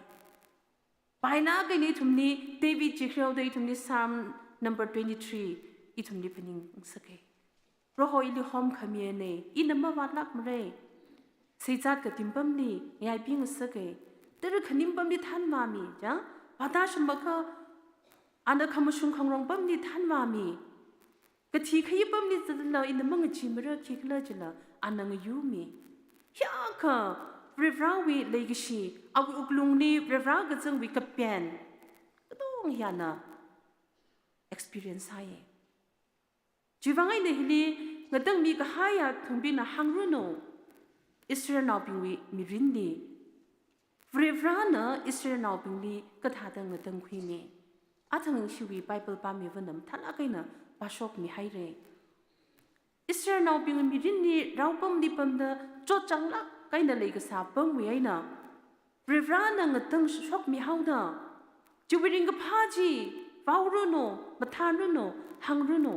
Pailāk eina ithumli David chi khuihaoda ithumli Psalm number twenty-three ithumli phaningsaka. Proho ili homkhamiyana, ina mavātlākmara. Seizāt katim pamli ngayaibing ngasaka. Tara khanim pamli thanvāmi, ja? Vātāshim makha ana khamashung khangarong pamli thanvāmi. Kathi khayi pamli zatlala ina mangacheemara, khikhala jila ana ngayurmi. Hiyākha Varivarawui leikashi, awui wuklungli Varivara kazangwui kapen, katonga hi ana experience sāya. Chiwuivang eina hili ngatangmi kahaiya thongbingna hāngranu, Israelnaobingwui mirinli Varivarana Israelnaobingli kathāda ngatangkhuimi. Athang ishiwui Bible pāmiva mathālāk eina pāshokmihaira. Israelnaobingwui mirinli raopamli pamda chotchānglāk eina leikasā pamwui eina Varivarana ngatangshokmihaoda, chiwui ringkaphā chi vaoranu, mathānranu, hāngranu.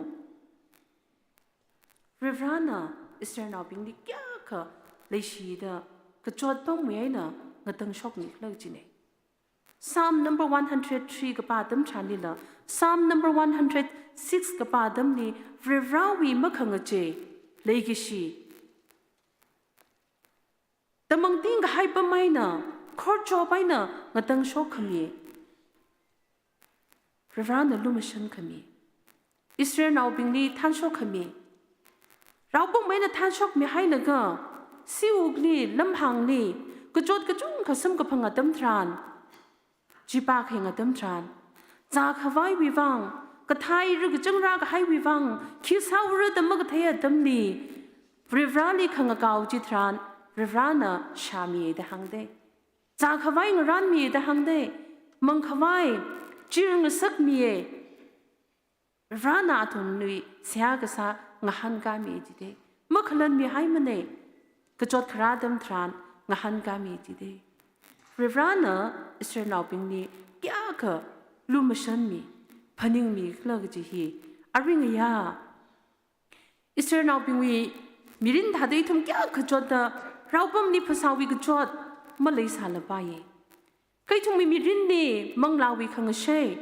Varivarana Israelnaobingli kayākha leishida kachot pamwui eina ngatangshokmikhala kajina. Psalm number one hundred three kapā atam tharanlila, Psalm number one hundred six kapā atamli, Varivarawui makhangachei leikashi, tamangting kahai pam eina, khorchop eina ngatangshokkhami, Varivarana lumashankhami, Israelnaobingli thanshokkhami, raopam eina thanshokmihailaga, siwukli, lamhāngli, kachot kachungkha samkaphang atam tharan, chipākhayang atam tharan, zākhavaiwui vang, kathāira kachāng rākahaiwui vang, khi sāura da makathei atamli, Varivarali khangakao chitharan, Varivarana shāmiya da hāngda. Zākhavai ngarānmiya da hāngda. Mangkhavai chir ngasakmiya. Varivarana athumwui seihā kasā ngahānkāmi jida. Makhalanmihaimana, kachot kharā atam tharan ngahānkāmi jida. Varivarana Israelnaobingli kayākha lumashanmi, phaningmikhala kaji hi aringaya. Israelnaobingwui mirin thāda ithum kayākha chotda raopamli phasāwui kachot maleisālapaiya. Kha ithumwui mirinli manglāwui khangashei,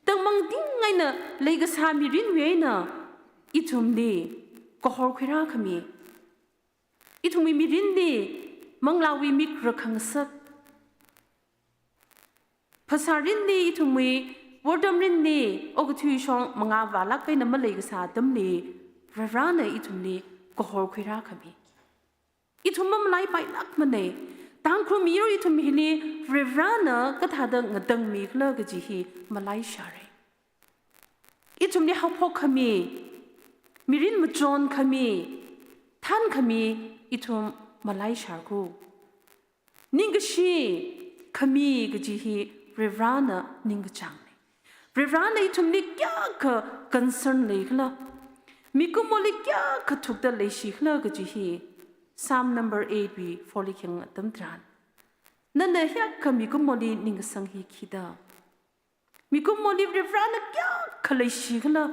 tamangting eina leikasā mirinwui eina ithumli kahor khuirākhami, ithumwui mirinli manglāwui mik rakhangasak, phasā mirinli, ithumwui wortam mirinli, okathui shong mangā vālāk eina maleikasā atamli, Varivarana ithumli kahor khuirākhami. Ithum mamalaipailākmana. Tangkhul miyur ithum hili Varivarana kathāda ngatangmikhala kaji hi malaishāra. Ithumli haophokkhami, mirin machonkhami, thankhami ithum malaishāra kho. Ningkashi khami kaji hi Varivarana ningkachāngna. Varivarana ithumli kayākha concern leikhala, mikumoli kayākha thukda leishikhala kaji hi Psalm number eight wui fourli khayang atam tharan, nana hiyākha mikumoli ningkasang hi khida, mikumoli Varivarana kayākha leishikhala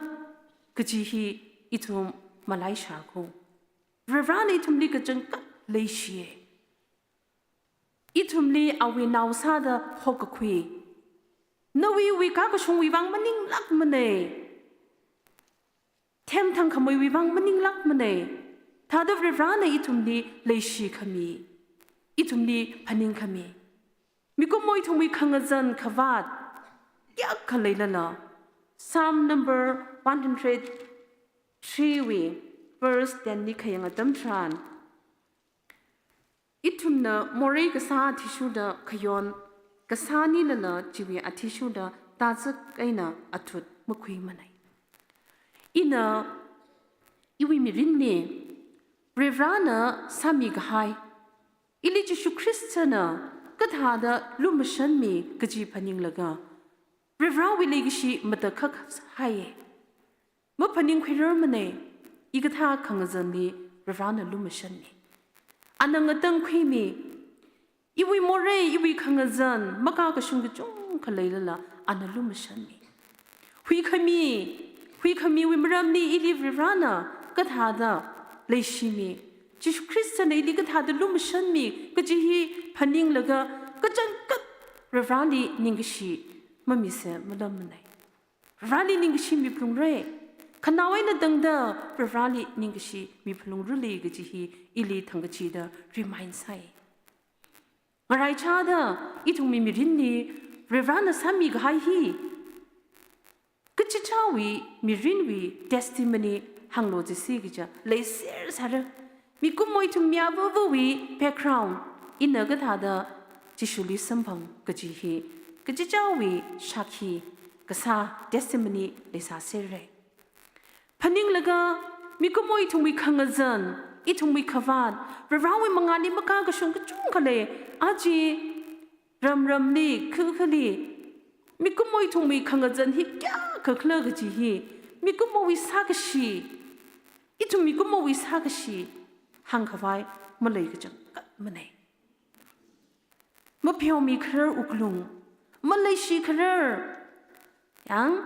kaji hi ithum malaishāra kho. Varivarana ithumli kachangkhat leishiye. Ithumli awui nao sāda hokakhui. Nawui kakashungwui vang maninglākmane. Themthang khameiwui vang maninglākmane. Thāda Varivarana ithumli leishi khami, ithumli phaningkhami. Mikumo ithumwui khangazan khavāt kayākha leilala, Psalm number one hundred three wui verse ten li khayang atam tharan, ithumna morei kasā athishurda khayon kasā nilala chiwui athishurda tazak eina athut makhuimane. Ina iwui mirinli Varivarana sāmi kahai, ili Jishu Khristana kathāda lumashanmi kaji phaninglaga, Varivarawui leikashi matakhak sāhaiye. Maphaningkhuirarmane, i kathā khangazanli Varivarana lumashanmi. Ana ngatangkhuimi, iwui morei, iwui khangazan, makakashung kachungkha leilala, ana lumashanmi. Huikhami, huikhamiwui maramli ili Varivarana kathāda leishimi, Jishu Khristana ili kathāda lumashanmi kaji hi phaninglaga, kachangkhat Varivarali ningkashi mamise malamane. Varivarali ningkashi miphalungra. Khanao eina tangda Varivarali ningkashi miphalungrale kaji hi ili thangkachida remind sāi. Ngaraichāda ithumwui mirinli Varivarana sāmi kahai hi kachichāwui mirinwui testimony hānglu jisi kaja leiser sāra. Mikumo ithum mi avāvawui background, ina kathāda Jishuli samphang kaji hi kachichāwui shākhi kasā testimony leisāsera. Phaninglaga mikumo ithumwui khangazan, ithumwui khavāt, Varivarawui mangāli makakashung kachungkha lei, aja ramramli, khakhali, mikumo ithumwui khangazan hi kayākha khala kaji hi, mikumowui sākashi, ithum mikumowui sākashi hāngkhavai malei kachangkhatmane. Mapheomikharar wuklung, maleishikharar, yang,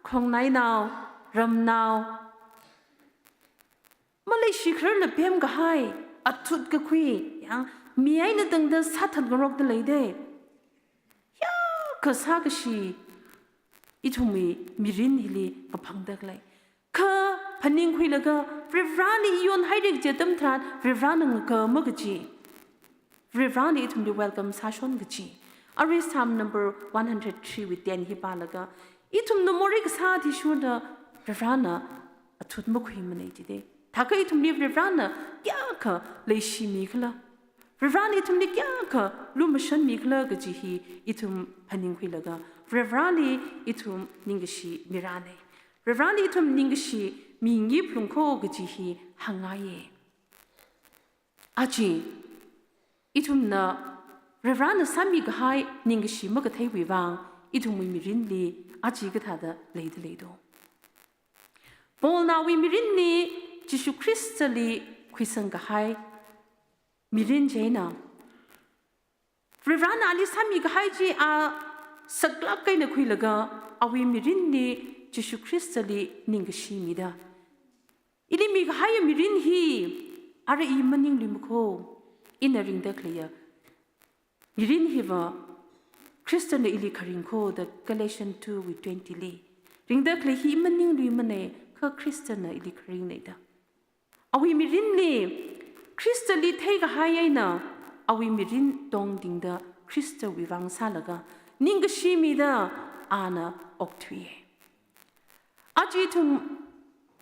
khongnainao, ramnao, maleishikhararla pemkahai, athut kakhui, yang, mi eina tangda sāthat ngarokda leida. Kayākha sākashi ithumwui mirin hili kaphangda khalei. Kha phaningkhuilaga Varivarana iyonhaira kaji atam tharan Varivarana ngakha makaji, Varivarana ithumli welcome sāshon kaji. Arui Psalm number one hundred three wui ten hi pālaga, ithumna morei kasā athishurda Varivarana athut makhuimane jida. Thākha ithumli Varivarana kayākha leishimi khala, Varivarana ithumli kayākha lumashanmi khala kaji hi ithum phaningkhuilaga, Varivarali ithum ningkashi mirane. Varivarali ithum ningkashi mingi phalungkho kaji hi hāngngaiye. Aja ithumna Varivarana sāmi kahai ningkashi makatheiwui vang, ithumwui mirinli aja kathāda leida leido? Paulna awui mirinli Jishu Khristali khuisang kahai mirin chieina, Varivarana ali sāmi kahai chi a saklāk eina khuilaga, awui mirinli Jishu Khristali ningkashi mida, ili mikahaiya mirin hi ara i maningluimakho, ina ringda khaleiya mirin hiva Khristana ili kharingkho da Galatians two wui twenty li. Ringda khalei hi i maningluimane, kha Khristana ili kharingne da. Awui mirinli Khristali theikahai eina, awui mirin tongtingda Khristawui vang sālaga ningkashi mida ana okthuiye. Aja ithum,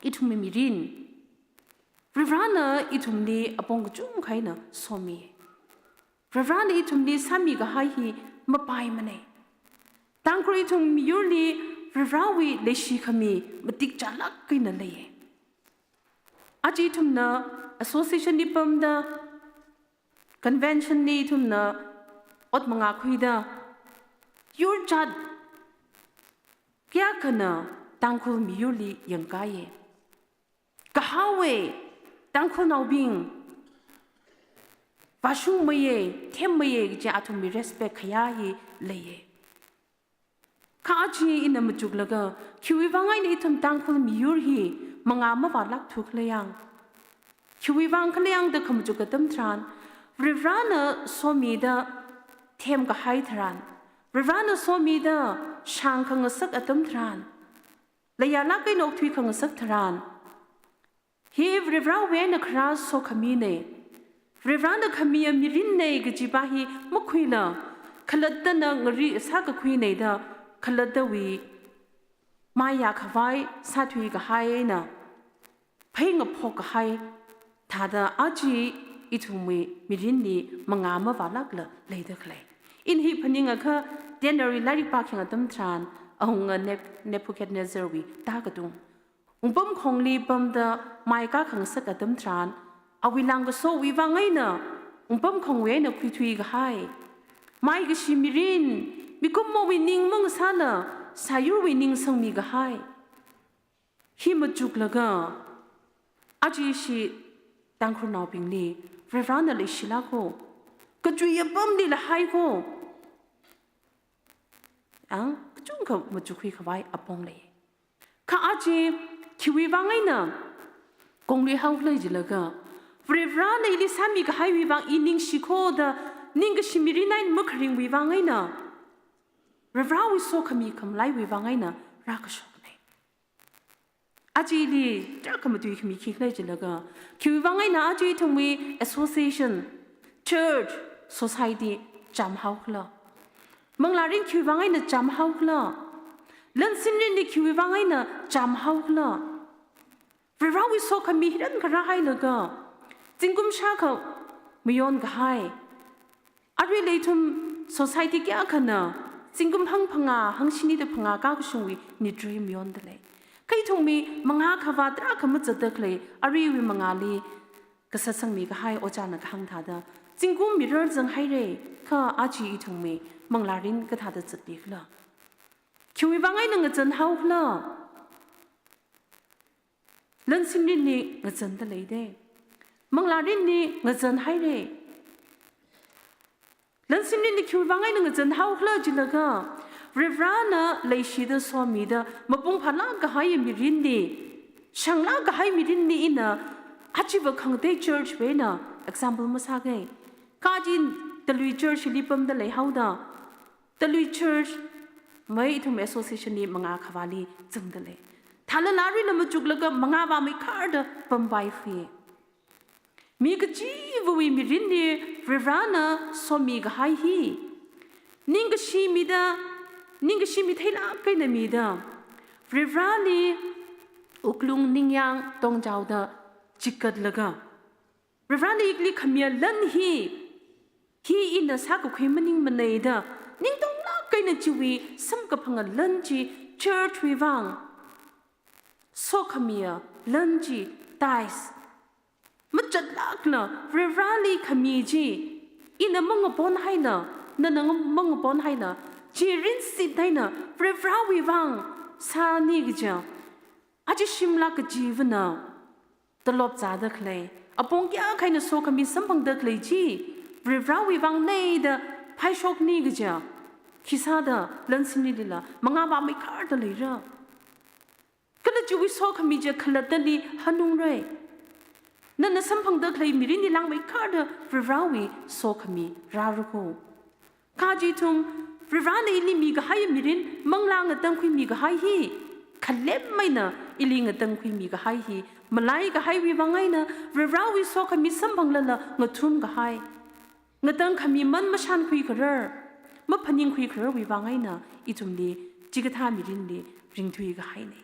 ithumwui mirin, Varivarana ithumli apong kachungkha eina somi. Varivarana ithumli sāmi kahai hi mapaimane. Tangkhul ithum miyurli Varivarawui leishikhami matik chālāk eina leiye. Aja ithumna association li pamda, convention li ithumna ot mangā khuida, yur jat kayākhana Tangkhul miyurli yangkaiye. Kahaowe, Tangkhulnaobing, vāshungmeiye, themmeiye kaji athumwui respect khayā hi leiye. Kha aja ina machuklaga, khiwui vang eina ithum Tangkhul miyur hi mangā mavālākthu khala yang, Khiwui vang khala yangda khamachuk atam tharan, Varivarana somida themkahai tharan, Varivarana somida shāngkhangasak atam tharan, layālāk eina okthuikhangasak tharan, hi Varivarawui eina kharā sokhaminei, Varivarana khamiya mirinei kajipa hi makhuila, khalattana ngari sākakhuinei da khalattawui maiya khavai sāthuikahai eina pheingaphok kahai thāda aja ithumwui mirinli mangā mavālākla leida khalei. Ina hi phaningakha Danielwui lairik pākhayang atam tharan, awunga Neb-, Nebuchadnezzarwui tākatung. Wungpamkhongli pamda mai kākhangasak atam tharan, awui lāngkasowui vang eina wungpamkhongwui eina khuithuikahai, maikashi mirin, mikumowui ning mangasāla sāyurwui ning sangmikahai. Hi machuklaga, aja ishi Tangkhulnaobingli Varivarana leishilāka, kachui apamlila haika, ang kachungkha machukkhui khavai apong lei. Kha aja khiwui vang eina konglui haokhala jilaga, Varivarana ili sāmikahaiwui vang i ningshika da ningkashi mirin eina makharingwui vang eina, Varivarawui sokhami khamalaiwui vang eina rākashoknei. Aja ili tarākha matui khami khikhala jilaga, khiwui vang eina aja ithumwui association, church, society chāmhaokhala? Manglārin khiwui vang eina chāmhaokhala? Lansinrinli khiwui vang eina chāmhaokhala? Varivarawui sokhami hiyākha rāhailaga, zingkum shākha mayonkahai, aruila ithum society kayākhana zingkum hangphangā, hangshini da phangā kākashungwui nitrei mayonda lei. Kha ithumwui mangā khavā tarākha mazatda khalei aruiwui mangāli kasatsangmi kahai ojāna kahāng thāda, zingkum mirar zanghaira, kha aja ithumwui manglārin kathāda zatlikhala? Khiwui vang eina ngazanhaokhala? Lansinrinli ngazanda leida, manglārinli ngazanhaira. Lansinrinli khiwui vang eina ngazanhaokhala jilaga, Varivarana leishida somida mapung phālāk kahai mirinli, shānglāk kahai mirinli ina achiva khangatei church wui eina example masākai. Kha aja Talui church li pamda leihaoda, Talui church mai ithum association li mangā khavāli zangda lei. Thālala aruila machuklaga mangā vāmeikharda pampaikhui. Mi kachivawui mirinli Varivarana somikahai hi, ningkashi mida, ningkashi mi theilāk eina mida, Varivarali wuklung ningyāng tongchaoda chikatlaga, Varivarana ili khamiya lan hi, hi ina sākakhui maningmanei da ning tonglāk eina chiwui samkaphanga lan chi, church wui vang sokhamiya lan chi, tithes, machatlākla Varivarali khami chi, ina mangapon haila, nana mangapon haila, chi rinsit eina Varivarawui vang sāni kaja, aja shimlāk kachivana talop zāda khalei, apong kayākha eina sokhami samphangda khalei chi Varivarawui vangnei da phaishokni kaja, khisāda lansinlila mangā vāmeikharda leira? Kala chiwui sokhami chi khalattali hanungra. Nana samphangda khalei mirinli langmeikharda Varivarawui sokhami rāra ko. Kha aja ithum, Varivarana ili mikahai mirin, manglā ngatangkhuimi kahai hi, khalem eina ili ngatangkhuimi kahai hi malaikahaiwui vang eina, Varivarawui sokhami samphanglala ngathumkahai, ngatangkhami man mashānkhui kharar, maphaningkhui khararwui vang eina ithumli chikathā mirinli ringthui kahainei.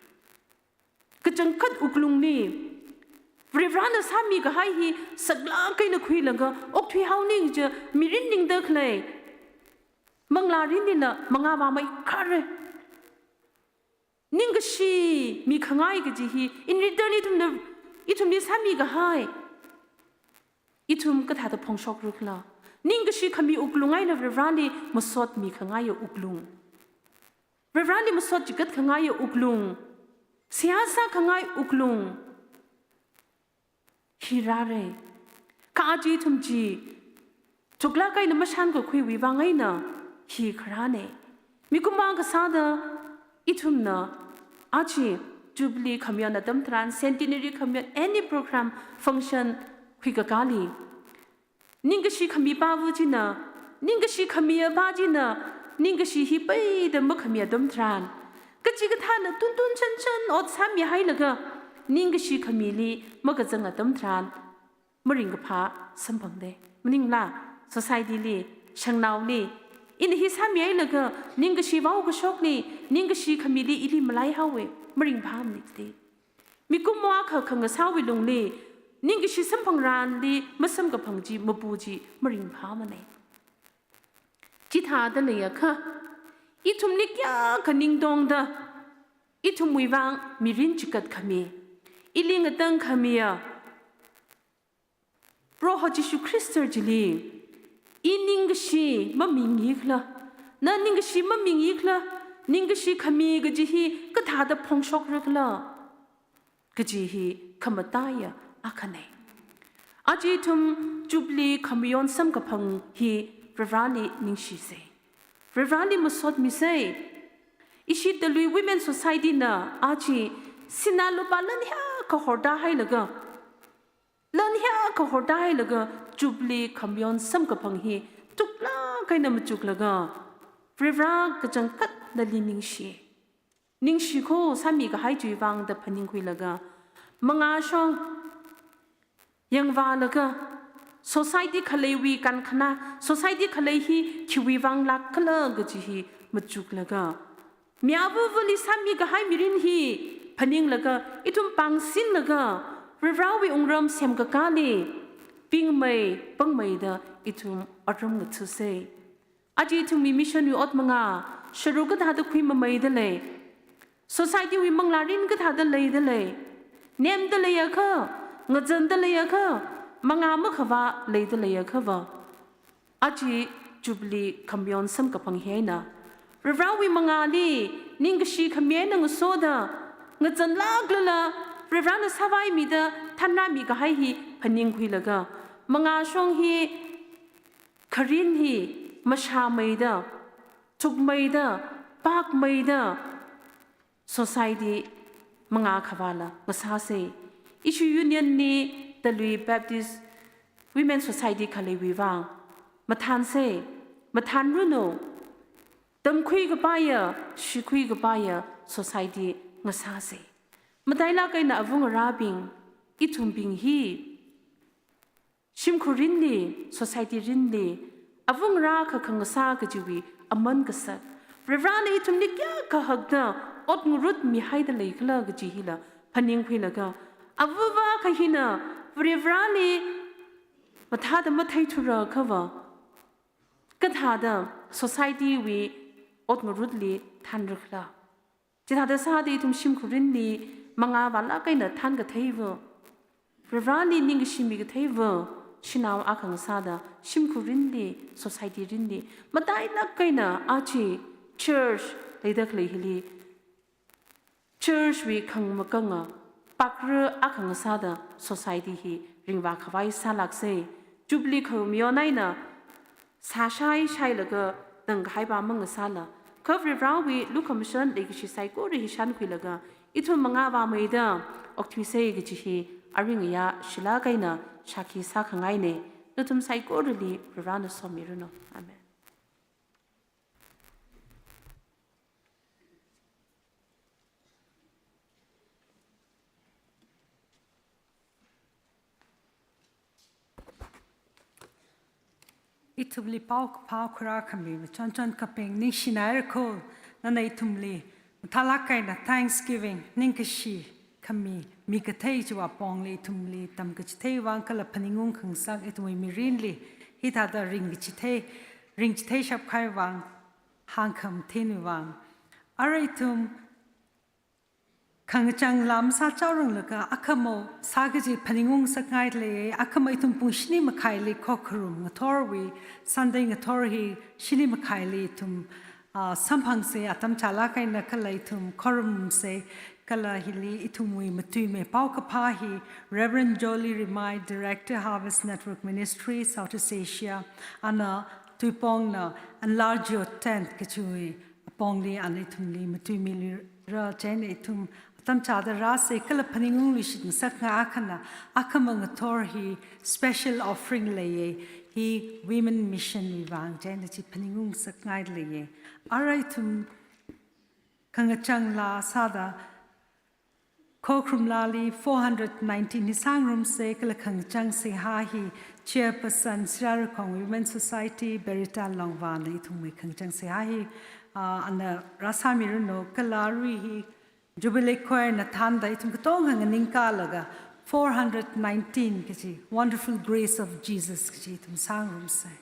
Kachangkhat wuklungli Varivarana sāmikahai hi saklāk eina khuilaga okthui haoni kaja mirin ningda khalei manglārinlila mangā vāmeikhara. Ningkashi mikhangai kaji hi, in return ithumna, ithumli sāmikahai, ithum kathāda phongshokra khala? Ningkashi khami wuklung eina Varivarali masot mikhangaiya wuklung, Varivarali masot chikat khangaiya wuklung, seihā sākhangai wuklung hi rāra. Kha aja ithum chi chuklāk eina mashānkakhuiwui vang eina hi kharānei. Mikumowui kasāda ithumna aja Jubilee khamayon atam tharan, Centenary khamayon, any program, function, khuikakāli, ningkashi khami pāva china, ningkashi khami apā china, ningkashi hi peida makhami atam tharan, kachikathāna tuntun chanchan ot sāmihailaga, ningkashi khamili makazang atam tharan, maringkaphā samphangda. Maningla, society li, shangnaoli, ina hi sāmihailaga, ningkashi vaokashokli, ningkashi khamili ili malaihaowa, maringphāmana da. Mikumo akha khangasāwui lungli, ningkashi samphangranli masamkaphang chi, mapu chi, maringphāmana. Chithāda leiakha, ithumli kayākha ningtongda, ithumwui vang mirin chikat khami, ili ngatang khamiya Proho Jishu Khrista chili, i ningkashi mamingikhala, na ningkashi mamingikhala, ningkashi khami kaji hi kathāda phongshokrakhala kaji hi khamataiya akhana. Aja ithum Jubilee khamayon samkaphang hi Varivarali ningshisa. Varivarali masotmisa. Ishi Talui Women Society na aja sinā lupā lan hiyākha horda hailaga, lan hiyākha horda hailaga Jubilee khamayon samkaphang hi tuklāk eina machuklaga, Varivara kachangkhatnali ningshi. Ningshi kho sāmikahai chiwui vang da phaningkhuilaga, mangāshong yangvālaga, society khaleiwui kankhana, society khalei hi khiwui vang lākkhala kaji hi machuklaga, mi avavali sāmikahai mirin hi phaninglaga, ithum pāngsinlaga, Varivarawui wungram semkakāli pingmei pangmeida ithum otram ngathusa. Aja ithumwui mission wui ot mangā, sharuk kathāda khuimameida lei, society wui manglārin kathāda leida lei, nemda leiakha, ngazanda leiakha, mangā makhavā leida leiakhava, aja Jubilee khamayon samkaphang hi eina Varivarawui mangāli ningkashi khami eina ngasoda, ngazanlāklala Varivarana sāvaimida thanrāmikahai hi phaningkhuilaga, mangāshong hi, kharin hi mashāmeida, thukmeida, pakmeida, society mangā khavāla ngasāsa. Ishi union li Talui Baptist Women Society khaleiwui vang mathānsa, mathānranu, tamkhui kapaiya, shikhui kapaiya society ngasāsa. Matailāk eina avungarābing, ithumbing hi shimkhur rinli, society rinli, avungarā kha khangasā kajiwui aman kasak, Varivarana ithumli kayākha hakda ot ngarut mihaida leikhala kaji hila phaningkhuilaga, avāva akha hina Varivarali mathāda matheithura akhava, kathāda society wui ot ngarutli thanrakhala. Chithāda sāda ithum shimkhur rinli mangā vālāk eina thankatheiva, Varivarali ningkashi mikatheiva, shanao akha ngasāda shimkhur rinli, society rinli, matailāk eina aja church leida khalei hili, church wui khangmakanga pakra akha ngasāda society hi ringvā khavai sālāksa. Jubilee khamayon eina sāshai shailaga tangkahai pa mangasāla, kha Varivarawui lukhamashan leikashi saikora hi shankhuilaga, ithum mangā vāmeida okthuisa kaji hi aringaya shilāk eina shākhi sākhangaina. Nathum saikorali Varivarana somiranu. Amen. Ithumli paokaphā khuirākhami machonchon kaping, ningshinaira kho, nana ithumli mathālāk eina thanksgiving, ningkashi khami mikathei chiwui apongli ithumli tamkachithei vang kala phaningung khangasak ithumwui mirinli hithāda ringkachithei, ringchithei shapkahai vang, hāngkhamatheinwui vang. Arui ithum khangachang lam sāchaoranglaga akhama sā kaji phaningung ngasakngai lei, akhama ithum pung shini makhaili khokharum ngathorwui, Sunday ngathor hi shini makhaili ithum, ah, samphangsa, atam chālāk eina kala ithum khorumsa, kala hili ithumwui matuimei paokaphā hi Reverend Jolly Rimai, Director, Harvest Network Ministry, Southeast Asia, ana tuipongna Enlarge Your Tent kachiwui apongli ana ithumli matuimilira, chieina ithum Tamchada rāsei kala phaningungluishitsakngai akhana, akhamang ngathor hi special offering leiya, hi Women Mission wui vang chieina chi phaningungsakngai leiya. Ara ithum khangachang laa sāda, Khokharum laali four hundred nineteen hi sāngarumsei kala khangachang seihā hi Chairperson Sirarakhong Women Society Berita Longvana ithumwui khangachang seihā hi, ah, ana rāsāmiranu kala arui hi Jubilee Choir na thānda ithum katonga nganingkalaga four hundred nineteen kaji Wonderful Grace of Jesus kaji ithum sāngarumsei.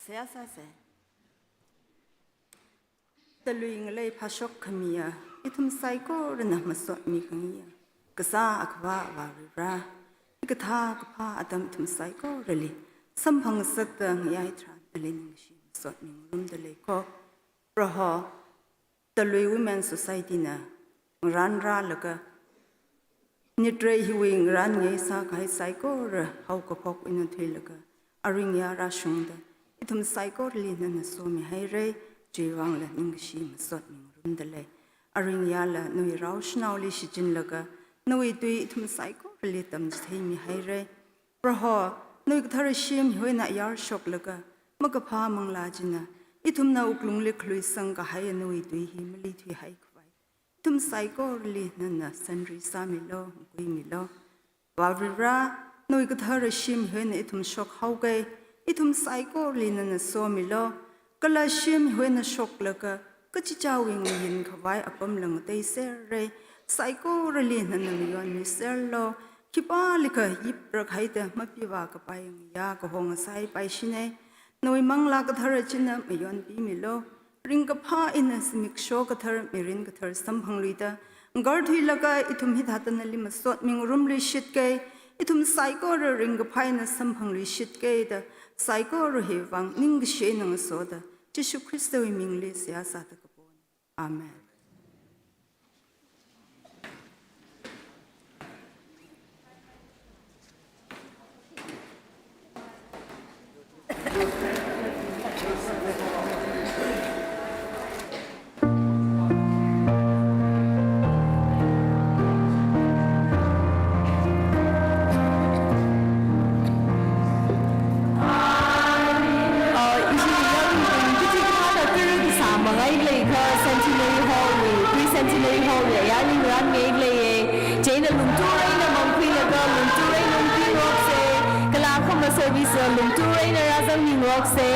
Seihā sāsei. Talui ngalei phāshok khamiya, ithum saikorana masotmi khangayiya Kasā Akhava Avā Varivara, hikathā kaphā atam ithum saikorali samphangngasakta ngayai tharan nali ningshi masotmi ngarumda leiko. Proho, Talui Women Society na ngaranrālaga, nitrei hiwui ngarānngaisā kahai saikora haokaphok eina thuilaga aringya rāshungda, ithum saikorali nana somihaira, chiwuivangla ningshi masotmi ngarumda lei. Aringyala nawui rao shanaoli shichinlaga, nawui tui ithum saikorali tamchitheimihaira. Proho, nawui kathara shim hiwui eina yarshoklaga, makaphā manglā china ithumna wuklungli khaluisang kahaiya nawui tui hi maleithuihai khavai, ithum saikorali nana sanri sāmilo, nguimilu. Avā Varivara, nawui kathara shim hiwui eina ithum shokhaoki, ithum saikorali nana somilu. Kala shim hiwui eina shoklaga kachichāwui ngayin khavai apamla ngateisera, saikorali nana mayonmiserlu. Khipālikha yiprakhaida mapivākapai ngayā kaho ngasāpai shina. Nawui Manglā Kathara china mayonpimilu. Ringkaphā eina zimiksho kathar, mirin kathar samphangluida, ngarthuilaga ithum hithāda nali masotmi ngarumluishitki, ithum saikora ringkaphā eina samphangluishitki da, saikora hiwuivang ningkashi eina ngasoda, Jishu Khristawui mingli seihā sāda kapona. Amen. Uh, ishi yaruibing, kachi kathāda tara kasā mangailakha Centenary Hall wui, Pre-Centenary Hall wui ayarli ngarānngailei. Chieina lungturaina mangkhuilaga lungturaina ungpingaroksa, kala akhama service la lungturaina rāzangmingaroksa.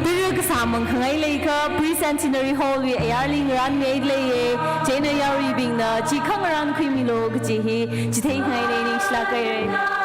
Tara kasā mangkhangailakha Pre-Centenary Hall wui ayarli ngarānngailei. Chieina yaruibingna chi khangarān khuimilu kaji hi chitheikhangaina ningshilāk haira.